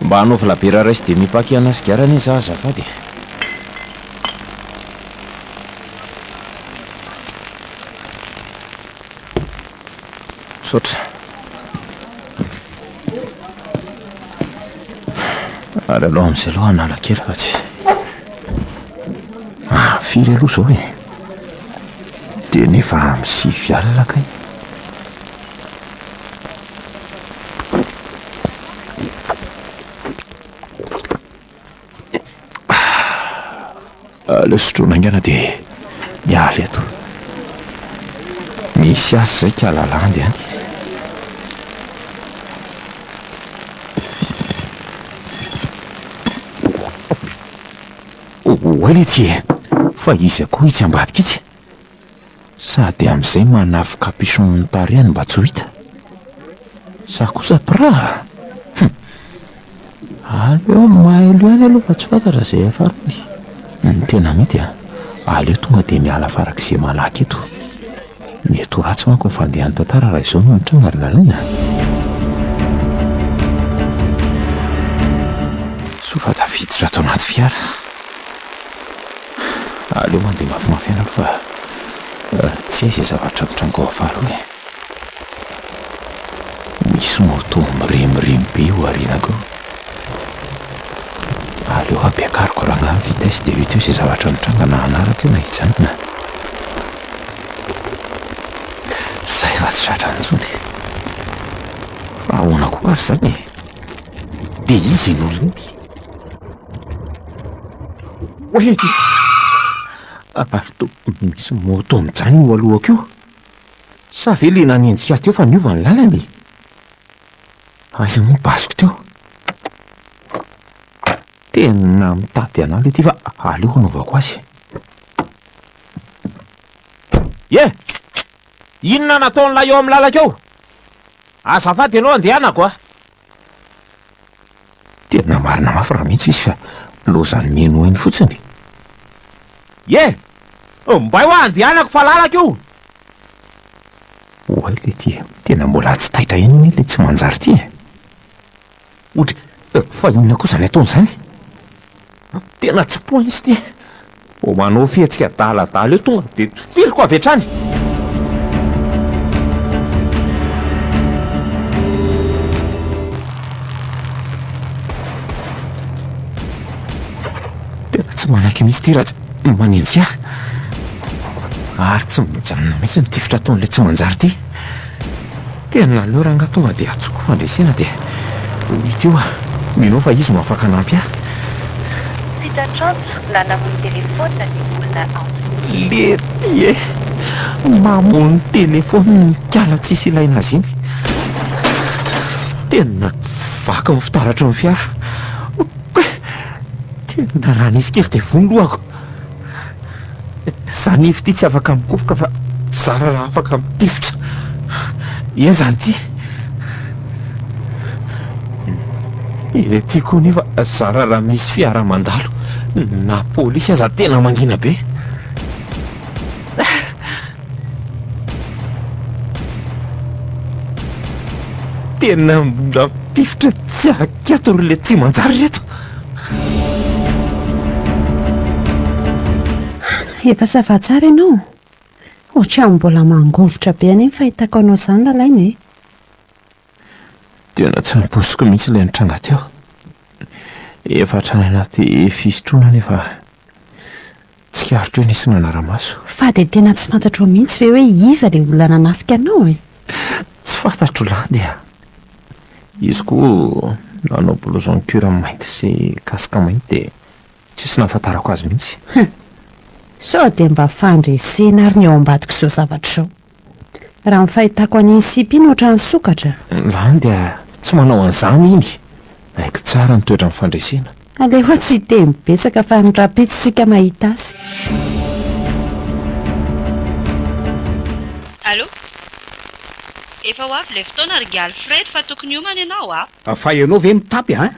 Mba anaovy labiera iray sy demi paquet ana sigara anie za azafady e! Misaotra. Ary aleo amin'izay aloha hanala kely fa tsy. Ah, firy aloha izao e? Dia nefa amin'ny 9 alina kay. Aleo sotroina haingana dia miala eto. Misy asa izay ka lalandy any. Oay lety e! Fa iza koa itsy ambadika itsy? Sady amin'izay manafy capuchon ny tarehiny mba tsy ho hita. Sa kosa pra? Hum! Aleo mailo ihany aloha fa tsy fantatra izay hiafarany. Ny tena mety an, aleo tonga dia miala farak'izay malaky eto. Mety ho ratsy manko ny fandehan'ny tantara raha izao no mitranga ry Lalaina a! Soa fa tafiditra ato anaty fiara. Aleo mandeha mafimafy ihany aloha fa tsy hay izay zavatra mitranga ao afara ao e. Misy moto miremiremy be eo aorianako eo. Aleo ampiakariko rangahy ny vitesse dia hita eo izay zavatra mitranga na hanaraka io na hijanona. Zay fa tsy tratrany intsony. Fa ahoana koa ary izany e? Dia iza iny olona iny? Oay ity! Ary toa misy moto mijanona eo alohako eo. Sa ve le nanenjika ahy teo fa niova ny lalana e? Aiza moa ny basiko teo? Tena mitady an'ahy le ty fa aleo hanaovako azy. Ye! Inona nataon'ilay eo amin'ny lalako eo? Azafady ianao andehanako a! Tena marina mafy raha mihitsy izy fa lozan'ny mino eny fotsiny. Ye! Mbay hoa andehanako fa lalako io! Oay le ty e, tena mbola tsy taitra eny anie le tsy manjary ty e! Ohatry, fa inona koa izany ataony izany? Tena tsy pointsy ity e! Vao manao fihetsika adaladala eo tonga dia tifiriko avy hatrany! Tena tsy manaiky mihitsy ity raha tsy manenjika ahy. Ary tsy mijanona mihitsy ny tifitra ataon'ilay tsy manjary ity. Tena aleo rangahy tonga dia antsoiko fandresena dia ho hita eo ah. Mino aho fa izy no afaka hanampy ahy. Tsy tratr'antso na namono telefaonina ny olona antsoina. Lety e! Mamono telefaonina iny kala tsisy ilaina azy iny. Tena vaky ny fitaratry ny fiara. Tena raha nisy kely dia voa ny lohako. Za nify ity tsy afaka mikofoka fa zara raha afaka mitifitra. Eny zany ity. Ety koa nefa zara raha misy fiara mandalo na polisy aza tena mangina be. Tena mbola mitifitra tsy ankiato ry le tsy manjary reto. Efa ça va tsara ianao? Ohatran'ny mbola mangovitra be anie ny fahitako anao izany Lalaina e! Tena tsy nampoiziko mihitsy ilay nitranga teo. Efa hatrany anaty fisotroana nefa tsikaritro hoe nisy nanara-maso. Fa dia tena tsy fantatrao mihitsy ve hoe iza ilay olona nanafika anao e? Tsy fantatro Landy a! Izy koa nanao blouson cuir mainty sy casque mainty dia tsisy nahafantarako azy mihitsy. Hum! Sao dia mba fandresena ary ny ao ambadik'izao zavatra izao. Raha ny fahitako an'iny sipa iny ohatran'ny sokatra. Landy a! Tsy manao an'izany iny! Haiko tsara ny toetran'ny fandresena. Aleo tsy hiteny betsaka fa ny rahampitso tsika mahita azy. Allô? Efa ho avy ilay fotoana ry Ngy Alfred fa tokony hiomana ianao a! Fa ianao ve mitapy an?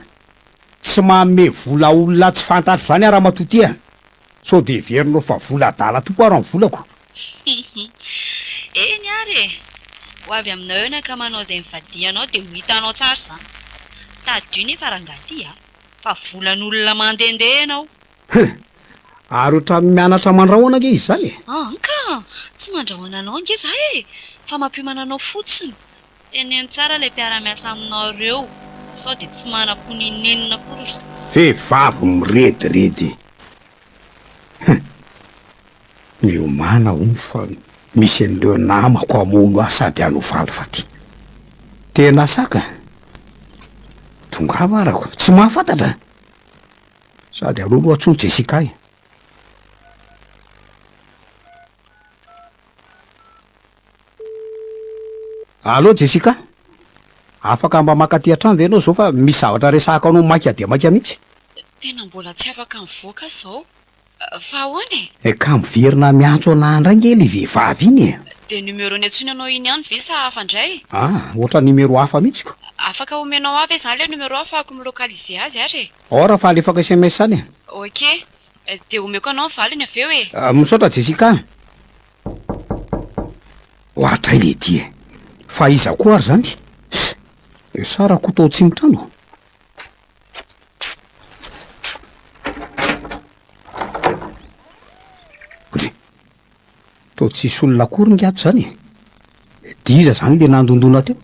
Tsy manome vola olona tsy fantatro izany aho ramatoa ty a! Sao dia heverinao fa vola adala tokoa ary ny volako? Eny ary e! Ho avy aminao eo ny akamanao izay nivadihanao dia ho hitanao tsara izany. Tadidio nefa rangahy ty a! Fa volan'olona mandehandeha ianao. Huh! Ary ohatran'ny mianatra mandrahona ange izy izany e! An ka! Tsy mandrahona anao ange za e! Fa mampiomana anao fotsiny. Teneno tsara ilay mpiara-miasa aminao ireo. Sao dia tsy manam-po n'inon'inona akory ry. Vehivavy mirediredy. Hum. Miomàna hono fa misy an'ireo namako hamono ahy sady hanao valifaty. Tena saka? Tongava arako, tsy mahafantatra? Sady aleo aloha antsoy Jessica e. Allô Jessica? Afaka mba maka aty an-trano ve ianao izao fa misy zavatra resahako anao maika dia maika mihitsy? Tena mbola tsy afaka mivoaka aho izao. Fa ahoana e? Ka miverina miantso anah indray nge le vehivavy iny e! Dia numéro niantsoiny anao iny ihany ve sa hafa indray? Ah, ohatran'ny numéro hafa mihitsy ko. Afaka omenao ahy ve izany ilay numéro ahafahako mi-localiser azy ary e? Ao raha fa alefako sms any e! Ok, dia omeko anao ny valiny avy eo e! Misaotra Jessica a! Ohatray le ty e! Fa iza koa ary zany? Sa Rakoto ao Tsimitrano? Ndry! Toa tsisy olona akory nge ato zany e! Dia iza zany le nandondona teo?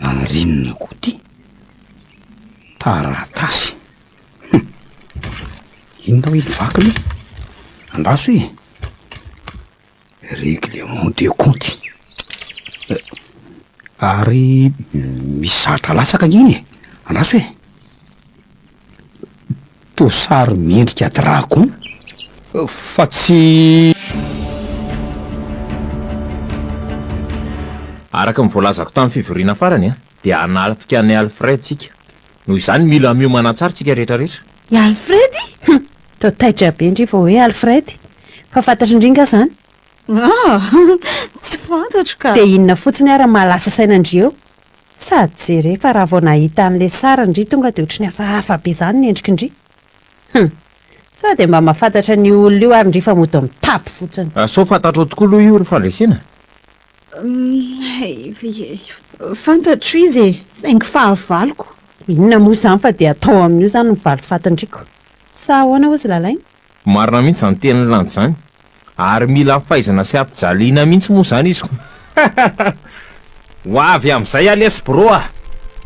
Ary inona koa ty? Taratasy! Hum! Inona hoe ny vakiny? Andraso e! Règlement de compte. Ary misy zatra latsaka ange iny e! Andraso e! Toa sary miendrika dragon fa tsy. Araka ny voalazako tamin'ny fivoriana farany dia hanafika an'i Alfred tsika. Noho izany mila miomana tsara tsika rehetra rehetra. I Alfred? Hum! Toa taitra be ndry vao hoe Alfred. Fa fantatry ndry nga zany? Ah! Tsy fantatro ka. Dia inona fotsiny ary maha lasa saina ndry eo? Sady jere fa raha vao nahita an'ilay sary ndry tonga dia ohatry ny hafahafa be zany ny endriky ndry. Hum! Sao dia mba mahafantatra an'io olona io ary ndry fa mody mitapy fotsiny. Sao fantatrao tokoa aloha io ry Fandresena? Fantatro izy e, saingy fahavaloko. Inona moa izany fa dia atao amin'io izany ny valifatin-driko. Sa ahoana hozy Lalaina? Marina mihitsy izany tenin'i Landy izany. Ary mila faizina sy ampijaliana mihitsy moa izany izy ko. Ho avy amin'izay aho lesy bro a!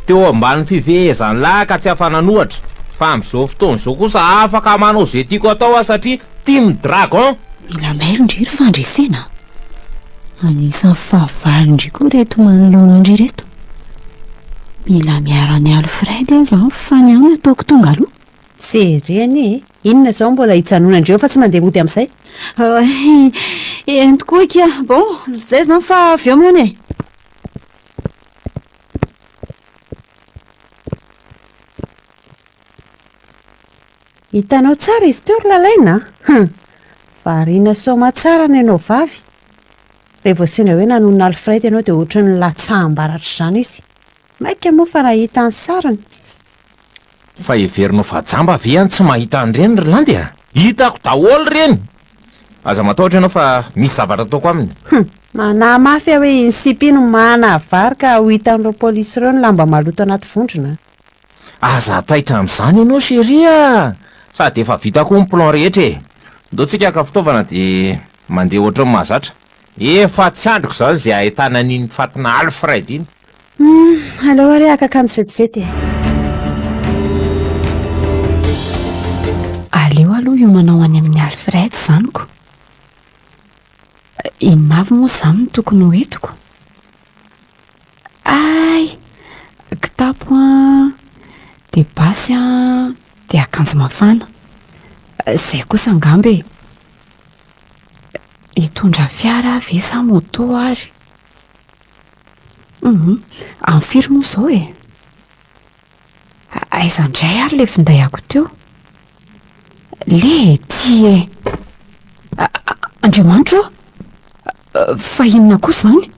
Teo ambany fifehezan'lah ka tsy afa-nanohatra. Fa amin'izao fotoana izao kosa afaka manao izay tiako atao aho satria Team Dragon! Mila mailo ndry ry fandresena a! Anisan'ny fahavalon-dry koa ireto manoloana an-dry ireto. Mila miaro an'i Alfred aho izany fa ny ahy no ataoko tonga aloha. Jereo anie e! Inona izao mbola hijanonandreo fa tsy mandeha mody amin'izay? Eny tokoa akia. Bon, izay izany fa avy eo mihaona e! Hitanao tsara izy teo ry Lalaina a! Hum! Variana soamatsara ny anao vavy. Raha vao sendra hoe nanonona Alfred ianao dia ohatry ny latsaham-baratra izany izy. Mainka moa fa nahita ny sariny. Fa heverinao fa jamba ve an tsy mahita an'ireny ry Landy a? Hitako daholo ireny! Aza matahotra ianao fa misy zavatra ataoko aminy. Hum! Manahy mafy aho hoe iny sipa iny mana vary ka ho hitan'ireo polisy ireo ny lamba maloto anaty vondrona. Aza taitra amin'izany ianao chérie a! Sady efa vita koa ny plan rehetra e! Ndao tsika haka fitaovana dia mandeha ohatran'ny mahazatra. Efa tsy andriko izany izay ahitana an'iny fatina Alfred iny. Hum, aleo ary haka akanjo vetivety e. Aleo aloha hiomana ho any amin'i Alfred izany ko. Inona avy moa izany no tokony ho entiko? Hay! Kitapo an, dia basy an, dia akanjo mafana. Izay kosa angamba e. Hitondra fiara aho ve sa moto ary? Hum, amin'ny firy moa izao e? Aiza indray ary ilay finday ako teo? Lety e! Andriamanitra ô! Fa inona koa izany?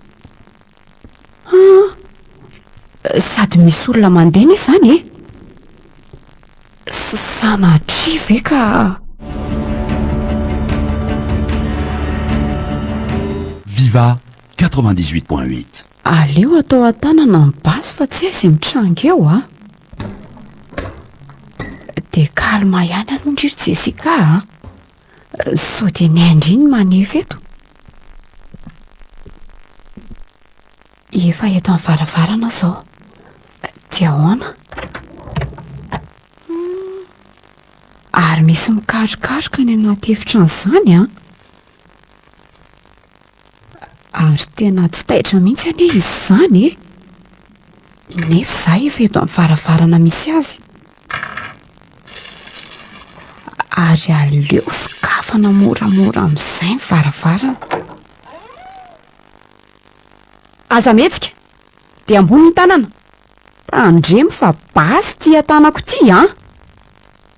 Ah, sady misy olona mandeha anie izany e! Sanatria ve ka... Viva 98.8. Aleo atao an-tanana ny basy fa tsy hay izay mitranga eo a! Dia calme ihany aloha ndry ry Jessica a! Sao dia ny ain-dry no manefa eto? Efa eto amin'ny varavarana aho izao. Dia ahoana? Ary misy mikarokaroka any anaty efitrano izany an! Ary tena tsy taitra mihitsy anie izy izany e! Nefa izaho efa eto amin'ny varavarana misy azy. Ary aleo sokafana moramora amin'izay ny varavarana. Aza mihetsika! Dia ambony ny tanana! Tandremo fa basy ity an-tanako ity an!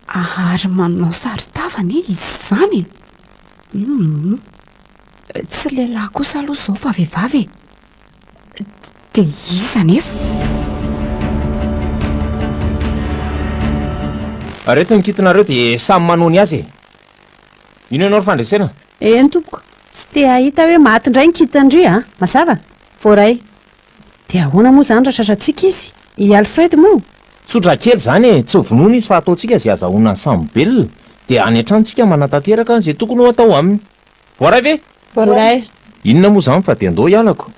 Ary manao saron-tava anie izy izany e! Humm. Tsy lehilahy kosa aloha izao fa vehivavy e! Dia iza anefa? Reto ny kitinareo dia samy manao ny azy e! Ino ianao ry fandresena? Eny tompoko. Tsy te hahita hoe maty indray ny kitin-dry a! Mazava? Voaray. Dia ahoana moa izany raha tratrantsika izy? I Alfred moa? Tsotra kely izany e! Tsy vonoina izy fa ataontsika izay azahoana ny sambobelona, dia any an-trano tsika manatanteraka an'izay tokony ho atao aminy. Voaray ve? Voaray. Inona moa izany fa dia andao hialako.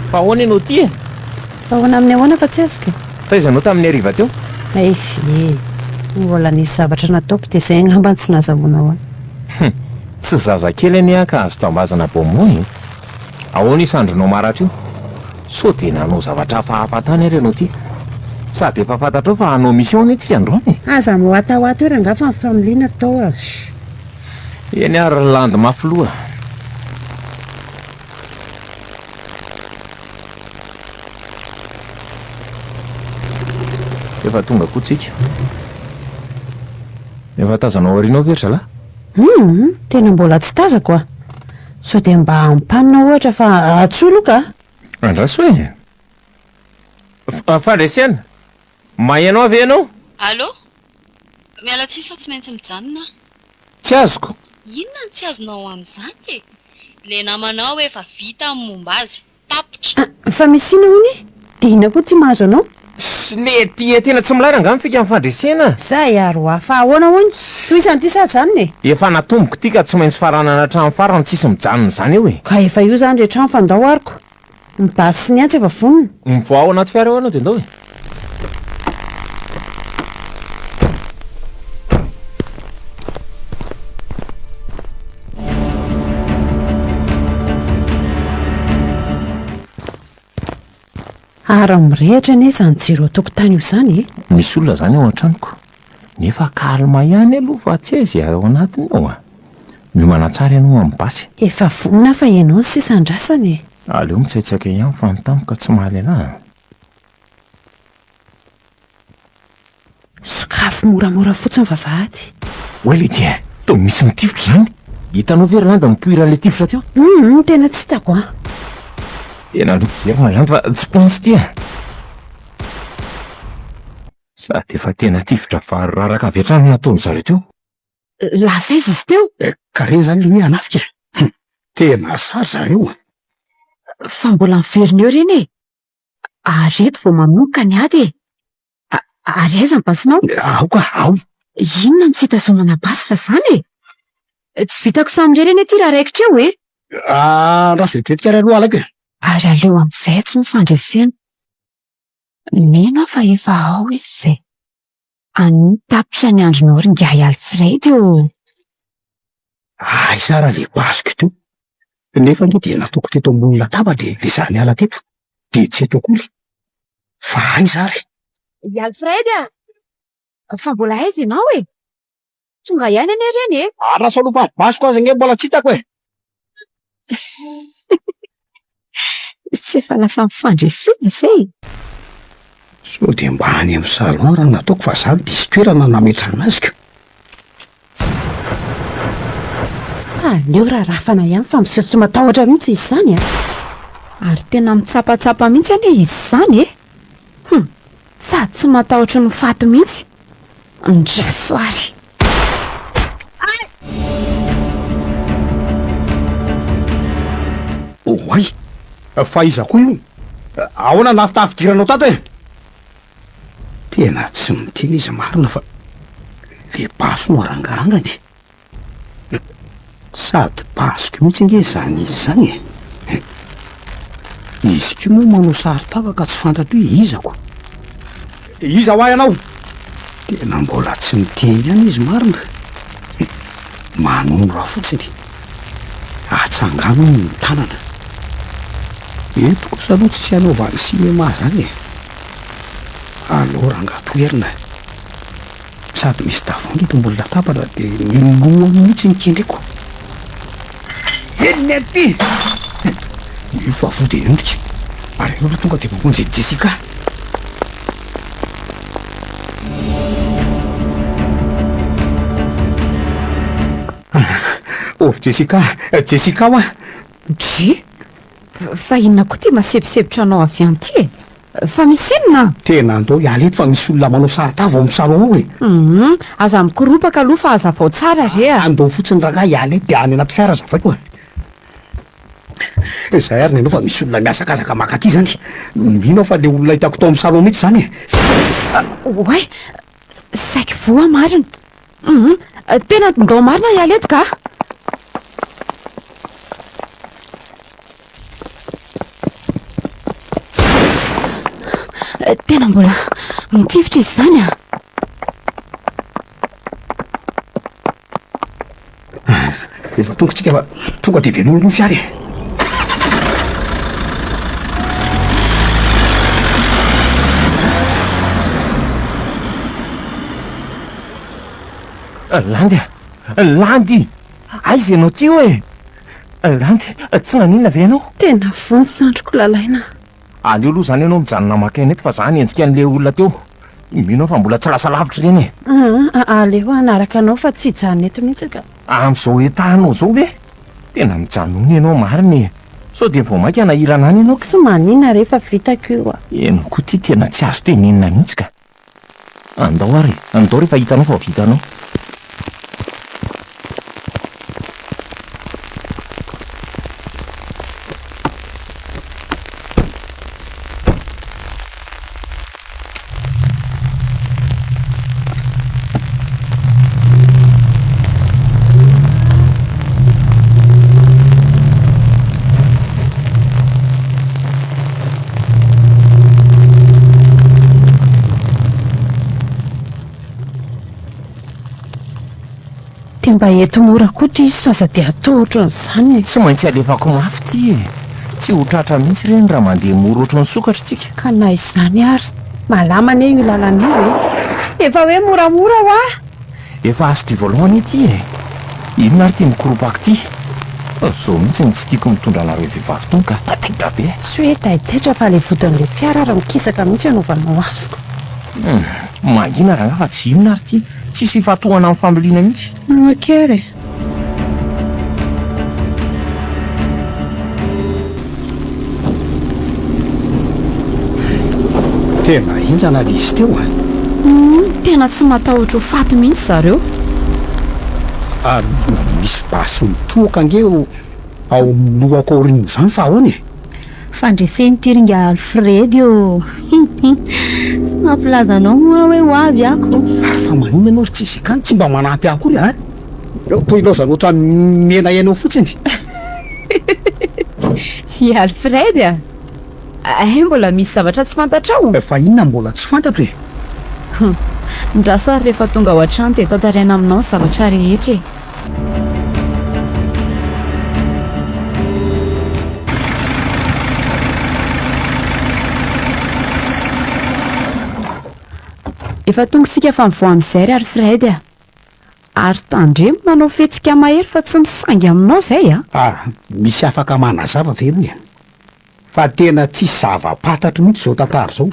Fa ahoana ianao ity e? Fa ahoana amin'ny ahoana fa tsy azoko e? Taiza ianao tamin'ny hariva teo? Hay ve! Mbola nisy zavatra nataoko dia izay angamba no tsy nazahoanao ahy. Hum! Tsy zazakely anie aho ka azo tambazana bonbon e! Ahoana io sandrinao maratra io? Sao dia nanao zavatra hafahafa tany ary ianao ity? Sady efa fantatrao fa hanao mission anie tsika androany e! Aza miwatawata eo rangaha fa ny familiana atao a! Eny ary ry landy mafy loha. Efa tonga koa tsika. Efa tazanao aoriana ao ve ry zalahy? Hum, tena mbola tsy tazako a! Sao dia mba ampanina ohatra fa antsoy aloha ka! Andraso e! Fandresena! Maheno ahy ve ianao? Allô? Miala tsiny fa tsy maintsy mijanona aho. Tsy azoko. Inona no tsy azonao amin'izany e? Ilay namanao efa vita ny momba azy. Tapitra. Fa misy inona hono e? Dia inona koa ity mahazo anao? Ssy le ty tena tsy milay rangaha ny fika ny fandresena. Zay ary hoa fa ahoana hono? Tohizana ity sa ajanona e? Efa natomboko ity ka tsy maintsy faranana hatramin'ny farany tsisy mijanona izany eo e. Ka efa io izany ry trano fa ndao aroko. Ny basy sy ny antsy efa vonona. Mivoaha ao anaty fiara ao ianao dia ndao e. Ary mirehitra anie izany jiro ao an-tokotany io izany e! Misy olona izany ao an-tranoko, nefa calme ihany aloha fa tsy hay izay ao anatiny ao a! Miomana tsara ianao amin'ny basy. Efa vonona aho fa ianao no sisa andrasana e! Aleo mitsaitsaika ihany fa ny tampoka tsy mahaly anah a! Sokafy moramora fotsiny vavahady. Oay leity a! Toa misy mitifitra izany! Hitanao ve ry Landa nipoiran'ilay tifitra teo? Humm tena tsy hitako an! Tena aleo miverina ry Landy fa tsy pense ity a! Sady efa tena tifitra vary raraka avy hatrany no nataon-dry zareo teo. Lasa aiza izy teo? Ka reny izany ilay hoe hanafika e! Hum! Tena sahy ry zareo a! Fa mbola miverina eo ireny e! Ary eto vao manomboka ny ady e! Ary aiza ny basinao? Ao ka, ao! Inona no tsy hitazomana basy raha izany e? Tsy vitako samirery anie ity raha raikitra eo e! Andraso vetivety ary aloha alaiko e! Ary aleo amin'izay tsy ny fandresena. Mino aho fa efa ao izy izay. Anio tapitra ny andronao ry ingahy Alfred ô! Aiza ary ilay basiko teo? Nefa anie dia nataoko teto ambony latabatra e, le za niala teto dia tsy eto akory. Fa aiza ary? I Alfred a! Fa mbola aiza ianao e? Tonga ihany anie ireny e! Andraso aloha fa ny basiko aza ange mbola tsy hitako e! Tsy efa lasa mifandresena izay e! Sao dia mba any amin'ny salon raha nataoko fa za no diso toerana nametrahana azy ko! Aleo rarafana ihany fa miseho tsy matahotra mihitsy izy izany a! Ary tena mitsapatsapa mihitsy anie izy izany e! Hum! Sady tsy matahotra ny ho faty mihitsy. Andraso ary. Oay! Fa iza koa io? Ahoana nahavita fidiranao tato e? Tena tsy miteny izy marina fa. Dia basy no arangarangany. Sady basiko mihitsy ange izany izy izany e. Izy koa moa manao saron-tava ka tsy fantatro hoe iza ko. Iza hoa ianao? Tena mbola tsy miteny ihany izy marina. Manoro ahy fotsiny. Atsangano hono ny tanana. Eto kosa aloha tsisy hanaovany cinéma zany e. Aleo rangaha toherina e. Sady misy tavoahangy eto ambony latabatra dia ny lohany mihitsy no kendreko. Eny aty! Io fa vody eny ondrika. Ary aleo aloha tonga dia mamonjy an'i Jessica. Oh Jessica, Jessica hoa! Dry! Fa inona koa ty masebosebotra anao avy any ty e? Fa misy inona? Tena andao hiala eto fa misy olona manao saron-tava ao amin'ny salon ao e! Hum, aza mikoropaka aloha fa hazavao tsara re a! Andao fotsiny rangahy hiala eto dia any anaty fiara hazavaiko e! Izay ary nenao fa misy olona mihazakazaka maka aty izany. Mino aho fa le olona hitako tao amin'ny salon mihitsy izany e! Oay! Saiky voa marina! Hum, tena ndao marina hiala eto ka! Tena mbola mitifitra izy izany a! Efa tonga tsika fa tonga dia velomy aloha fiara e. Landy a! Landy! Aiza ianao ty oe? Landy, tsy naninona ve ianao? Tena voa ny sandriko Lalaina a! Aleo aloha izany ianao mijanona maka aina eto fa za nihenjika an'ilay olona teo. Mino aho fa mbola tsy lasa lavitra ireny e! Aa, aleo hanaraka anao fa tsy hijanona eto mihitsy ka! Amin'izao état anao izao ve? Tena mijanona ianao marina e! Sao dia vao mainka hanahirana any ianao ka! Tsy maninona re fa vitako io a! Ianao koa ity tena tsy azo tenenina mihitsy ka! Andao ary e! Andao rehefa hitanao fa vitanao. Dia mba ento mora koa ity izy fa aza dia atao ohatran'izany e. Tsy maintsy alefako mafy ity e. Tsy ho tratra mihitsy ireny raha mandeha mora ohatran'ny sokatra tsika. Ka na izany ary, malama anie io lalana io e. Efa hoe moramora hoa. Efa azo du volant anie ity e! Inona ary ity mikoropaka ity? Zao mihitsy no tsy tiako mitondra anareo vehivavy tony ka, taitaitra be! Tsy hoe taitaitra fa le vodin'le fiara ary mikisaka mihitsy anaovanao azoko. Hum, mangina rangahy fa tsy inona ary ity, tsisy fifantohana amin'ny familiana mihitsy. Ok ary e. Tena henjana le izy teo a! Humm, tena tsy matahotra ho faty mihitsy zareo. Ary misy basy mitohoka ange ao amin'ny lohako aoriana izany fa ahoana e? Fandresena ity ry ingahy Alfred ô! Tsy mampilaza anao moa aho hoe ho avy ako. Ary fa maninona ianao ry Jessica no tsy mba manampy ahy akory a? Toa ilaozana ohatran'ny mena eo fotsiny. I Alfred a! Hay mbola misy zavatra tsy fantatrao? Fa inona no mbola tsy fantatro e? Hum, ndraso ary rehefa tonga ao an-trano dia tantaraina aminao ny zavatra rehetra e! Efa tonga isika fa mivoaha amin'izay ry Alfred a! Ary tandremo manao fihetsika mahery fa tsy misangy aminao izay a! Ah, misy afaka manazava ve aloha e? Fa tena tsisy zava-pantatro mihitsy izao tantara izao.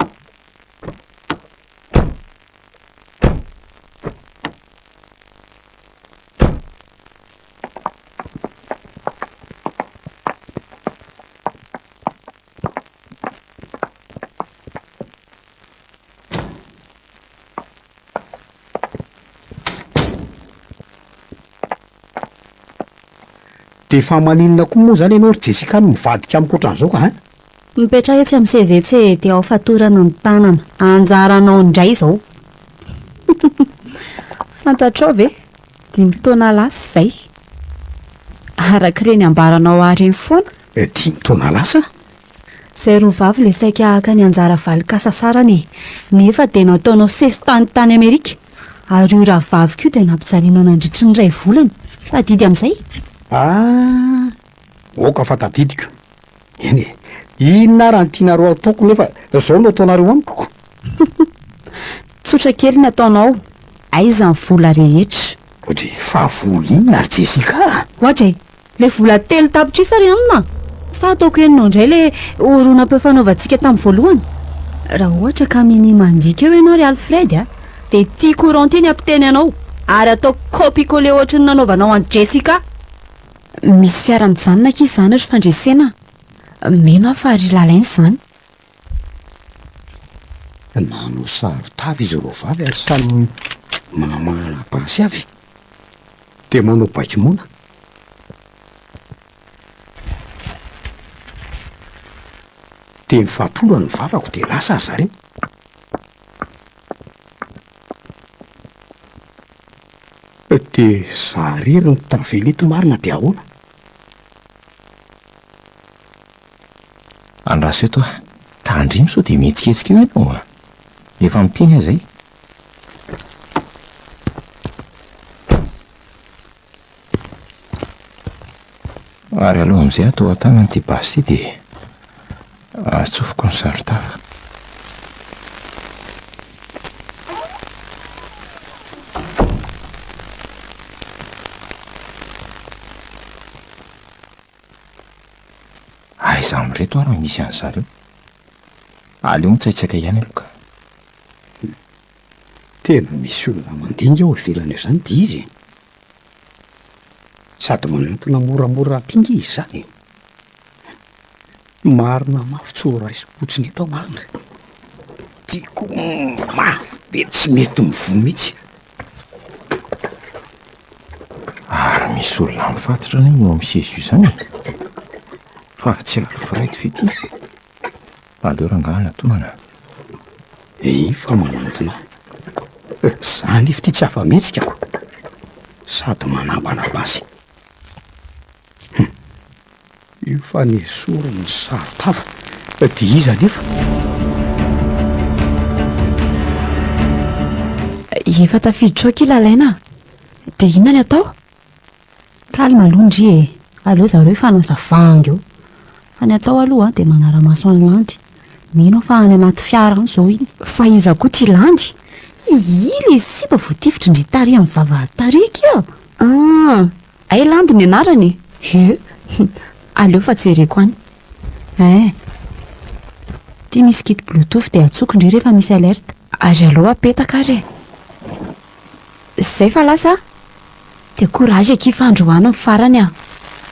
De fa maninona koa moa zany ianao ry Jessica no mivadika amiko ohatran'izao ka hein? Mipetraha etsy amin'ny seza etsy e, dia ao fatorana ny tanana. Anjaranao indray izao. Fantatrao ve? Dimy taona lasa izay. Araka ireny ambaranao ahy ireny foana. Dimy taona lasa? Izay roa vavy ilay saika haka ny anjara valin-kasasarana e! Nefa dia nataonao sesitany tany Amerika. Ary io rahavaviko io dia nampijalianao nandritry ny iray volana. Tadidy amin'izay? Ah! Aoka fa tadidiko. Eny e! Inona ara no tianareo ataoko nefa izao no ataonareo amiko ko? Tsotra kely ny ataonao, aiza ny vola rehetra? Ohatry, fa vola inona ry Jessica a? Ohatry e! Ilay vola 3 tapitrisa ry anona a! Sa ataoko henonao indray ilay horonam-peo fanaovantsika tamin'ny voalohany? Raha ohatra ka minia mandika eo ianao ry Alfred a, dia ity courant ity ny hampiteny anao, ary ataoko copie-coller ohatry ny nanaovanao an'i Jessica! Misy fiara mijanona akia izany ry Fandresena a! Mino aho fa ry Lalaina izany. Nanao saron-tava izy roa vavy ary samy mamahana basy avy. Dia manao baiko moana. Dia nifatora ny vavako dia lasa ry zareo. Dia za irery no tavela eto marina dia ahoana? Andraso eto aho. Tandremo sao dia mihetsiketsika eo ianao a! Efa miteny aho izay. Ary aleo amin'izay atao an-tanana ity basy ity dia atsofoko ny saron-tava. Aiza amin'ireto ary no misy an'zareo? Aleo mitsaitsaika ihany aloha ka. Tena misy olona mandinga ao ivelany eo izany dia izy e! Sady manantona moramora aty nge izy izany e! Marina mafy tsy ho raisim-potsiny eto aho marina. Tiako mafy be tsy mety mivoha mihitsy. Ary misy olona mifatotra anie eo amin'ny seza io izany e! Fa tsy Alfred ve ity? Aleo rangahy anatonana. Iny fa manantona. Za nefa ity tsy afa-mihetsika ko. Sady manambana basy. Hum. Io fa nesoriny ny saron-tava. Dia iza anefa? Efa tafiditra ao akia Lalaina a! Dia inona ny atao? Calme aloha ndry e! Aleo zareo hifanasa vangy eo. Fa ny atao aloha dia manara-maso an'i Landy. Mino aho fa any anaty fiara any izao iny. Fa iza koa ity Landy? Ii, ilay sipa voatifitry ndry tary amin'ny vavahady tary akia! Ah! Hay Landy ny anarany e! Ie! Aleo fa jereko any. Eh! Ity misy kit bluetooth dia antsoiko ndry rehefa misy alerte. Ary aleo apetaka ary e! Zay fa lasa a! Dia courage akia fa androany ny farany a!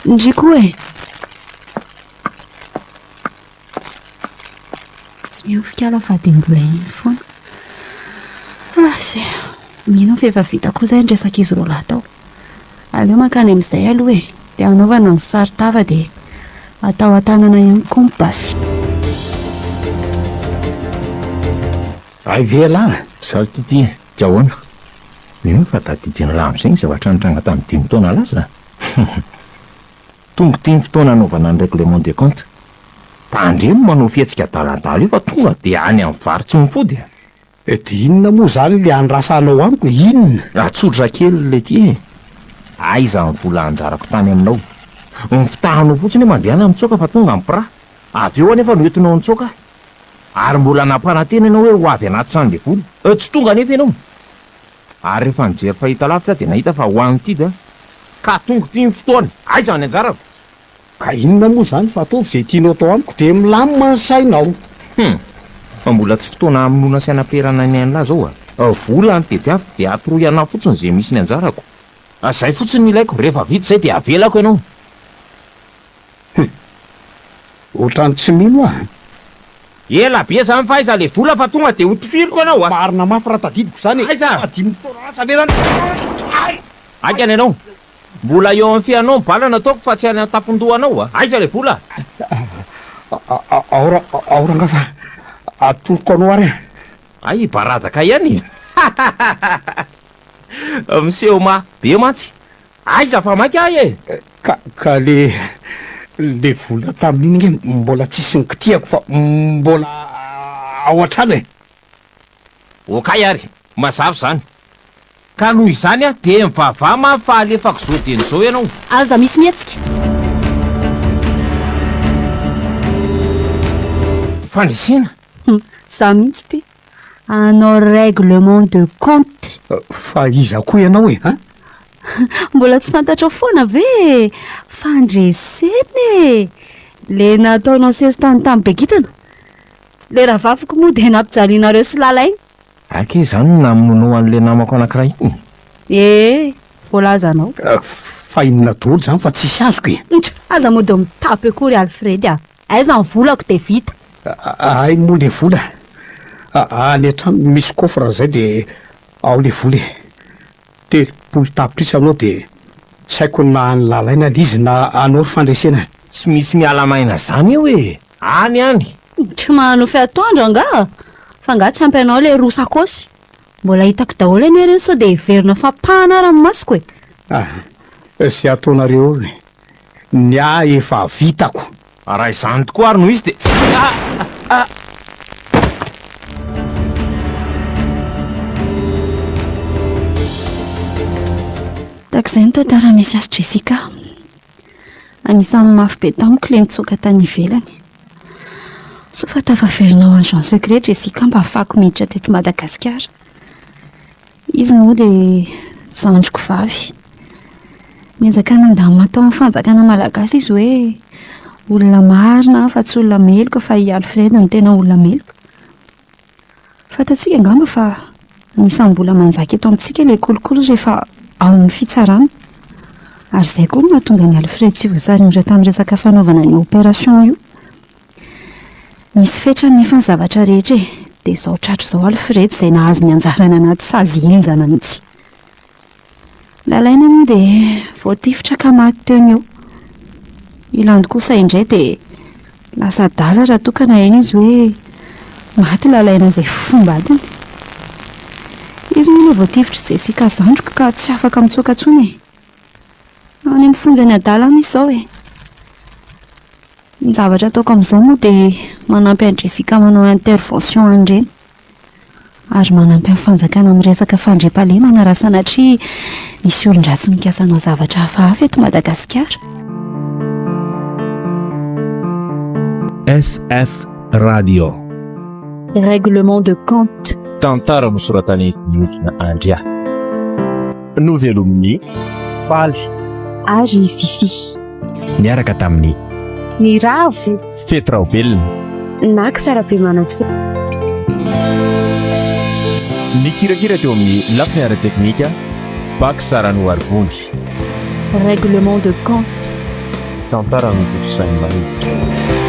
Ndry koa e! Tsy miofika aloha fa dia mbola iny foana. Ah zay. Mino aho fa efa vita koa izay ny resak'izy roalahy tao. Aleo mankany amin'izay aloha e. Dia hanaovana ny saron-tava dia atao an-tanana ihany koa ny basy. Hay ve ialahy? Izaho ity ity e. Dia ahoana? Mino fa tadidin'ialahy amin'izay ny zavatra nitranga tamin'ny dimy taona lasa? Tonga ity ny fotoana hanaovana ny règlement de compte. Tandremo manao fihetsika adaladala io fa tonga dia any amin'ny vary tsy mifody a! Dia inona moa izany ilay andrasanao amiko e? Inona? Atsotra kely ilay ity e! Aiza ny vola anjarako tany aminao? Ny fitahanao fotsiny hoe mandehana mitsoaka fa tonga ny pra. Avy eo anefa no entinao nitsoaka ahy. Ary mbola nampanantena ianao hoe ho avy anaty rendez-vous. Tsy tonga anefa ianao. Ary rehefa nijery fahitalavitra aho dia nahita fa ho any ity da. Ka tonga ity ny fotoana. Aiza ny anjarako? Ka inona moa izany fa ataovy izay tianao atao amiko dia milamina ny sainao. Hum! Fa mbola tsy fotoana hamonoana sy hanaperana ny an'lah zao a! Vola no tediaviko dia atoroy anah fotsiny izay misy ny anjarako. Izay fotsiny no ilaiko, rehefa vita izay dia avelako ianao. Hum! Ohatran'ny tsy mino aho an! Ela be zany fa aiza le vola fa tonga de ho tifiriko ianao a! Marina mafy raha tadidiko izany e! Aiza? Fa dimy taona lasa ve zany? Ay! Haingana ianao! Mbola eo amin'ny fianao ny bala nataoko fa tsy any an-tampon-dohanao a! Aiza le vola? Ao ra, ao rangahy fa atoroko anao ary e! Hay baradaka ihany e! Miseho mafy be mantsy. Aiza fa maika aho e! Ka ka le le vola tamin'iny nge mbola tsisy nikitihako fa mbola ao an-trano e! Okay ary, mazava izany. Ka noho izany aho dia mivavaha mafy fa alefako izao dieny izao ianao. Aza misy mihetsika. Fandresena? Za mihitsy ity. Hanao règlement de compte. Fa iza koa ianao e, an? Mbola tsy fantatrao foana ve e? Fandresena e! Le nataonao sesitany tamin'i Bekintana. Le rahavaviko moa dia nampijalianareo sy Lalaina. Aka izany no namonoanao an'ilay namako anankiray iny? Ee, voalazanao. Fa inona daholo izany fa tsisy azoko e? Aza mody mitapy akory Alfred a! Aiza ny volako dia vita. Hay moa le vola. Any an-trano misy coffre zay dia ao le vola e. 30 tapitrisa anao dia tsy haiko na an'i Lalaina le izy na anao ry Fandresena. Tsy misy miala maina zany eo e! Any any! Tsy manofy atoandro angaha? Fa angaha tsy ampy anao le roa sakaosy? Mbola hitako daholo anie ireny sao dia heverina fampahana ara ny masoko e! Ah, ze ataonareo eo e! Ny ahy efa vitako. Raha izany tokoa ary no izy dia. Ah! Tahaka izay ny tantara misy azy Jessica. Anisan'ny mafy be tamiko ilay nitsoaka tany ivelany. Soa fa tafaverina ao agent secret Jessica mba hahafahako miditra teto Madagasikara. Izy moa dia zandriko vavy. Niezaka nandamina tao amin'ny fanjakana malagasy izy hoe olona marina fa tsy olona meloka fa i Alfred no tena olona meloka. Fantatsika angamba fa anisan'ny mbola manjaka eto amintsika ilay kolikoly rehefa ao amin'ny fitsarana. Ary izay koa no nahatonga an'i Alfred tsy voasaringotra tamin'ny resaka fanaovana an'io opération io. Misy fetrany nefa ny zavatra rehetra e! Dia izao tratra izao Alfred izay nahazo ny anjarany anaty sazy henjana mihitsy. Lalaina moa dia voatifitra ka maty teo no eo. I Landy kosa indray dia lasa adala raha toa ka naheno izy hoe maty Lalaina izay fombadiny. Izy moa ilay voatifitr'i Jessica zandriko ka tsy afaka mitsoaka intsony e! Any amin'ny fonjan'ny adala any izy izao e! Ny zavatra ataoko amin'izao moa dia manampy an'i Jessica manao intervention any ireny. Ary manampy ny fanjakana amin'ny resaka fandriampahalemana raha sanatria misy olon-dratsy mikasa hanao zavatra hafahafa eto Madagasikara. SF Radio. Règlement de compte. Tantara nosoratan'i Nirina Andria. Novelomin'i Faly. Ary Fiffi. Niaraka tamin'i. Niravo. Fety Raobelina. Nax Rabemanantsoa. Nikirakira teo amin'ny lafiny ara-teknika, Bax Ranoarivony. Règlement de compte. Tantara notontosain'i Maria.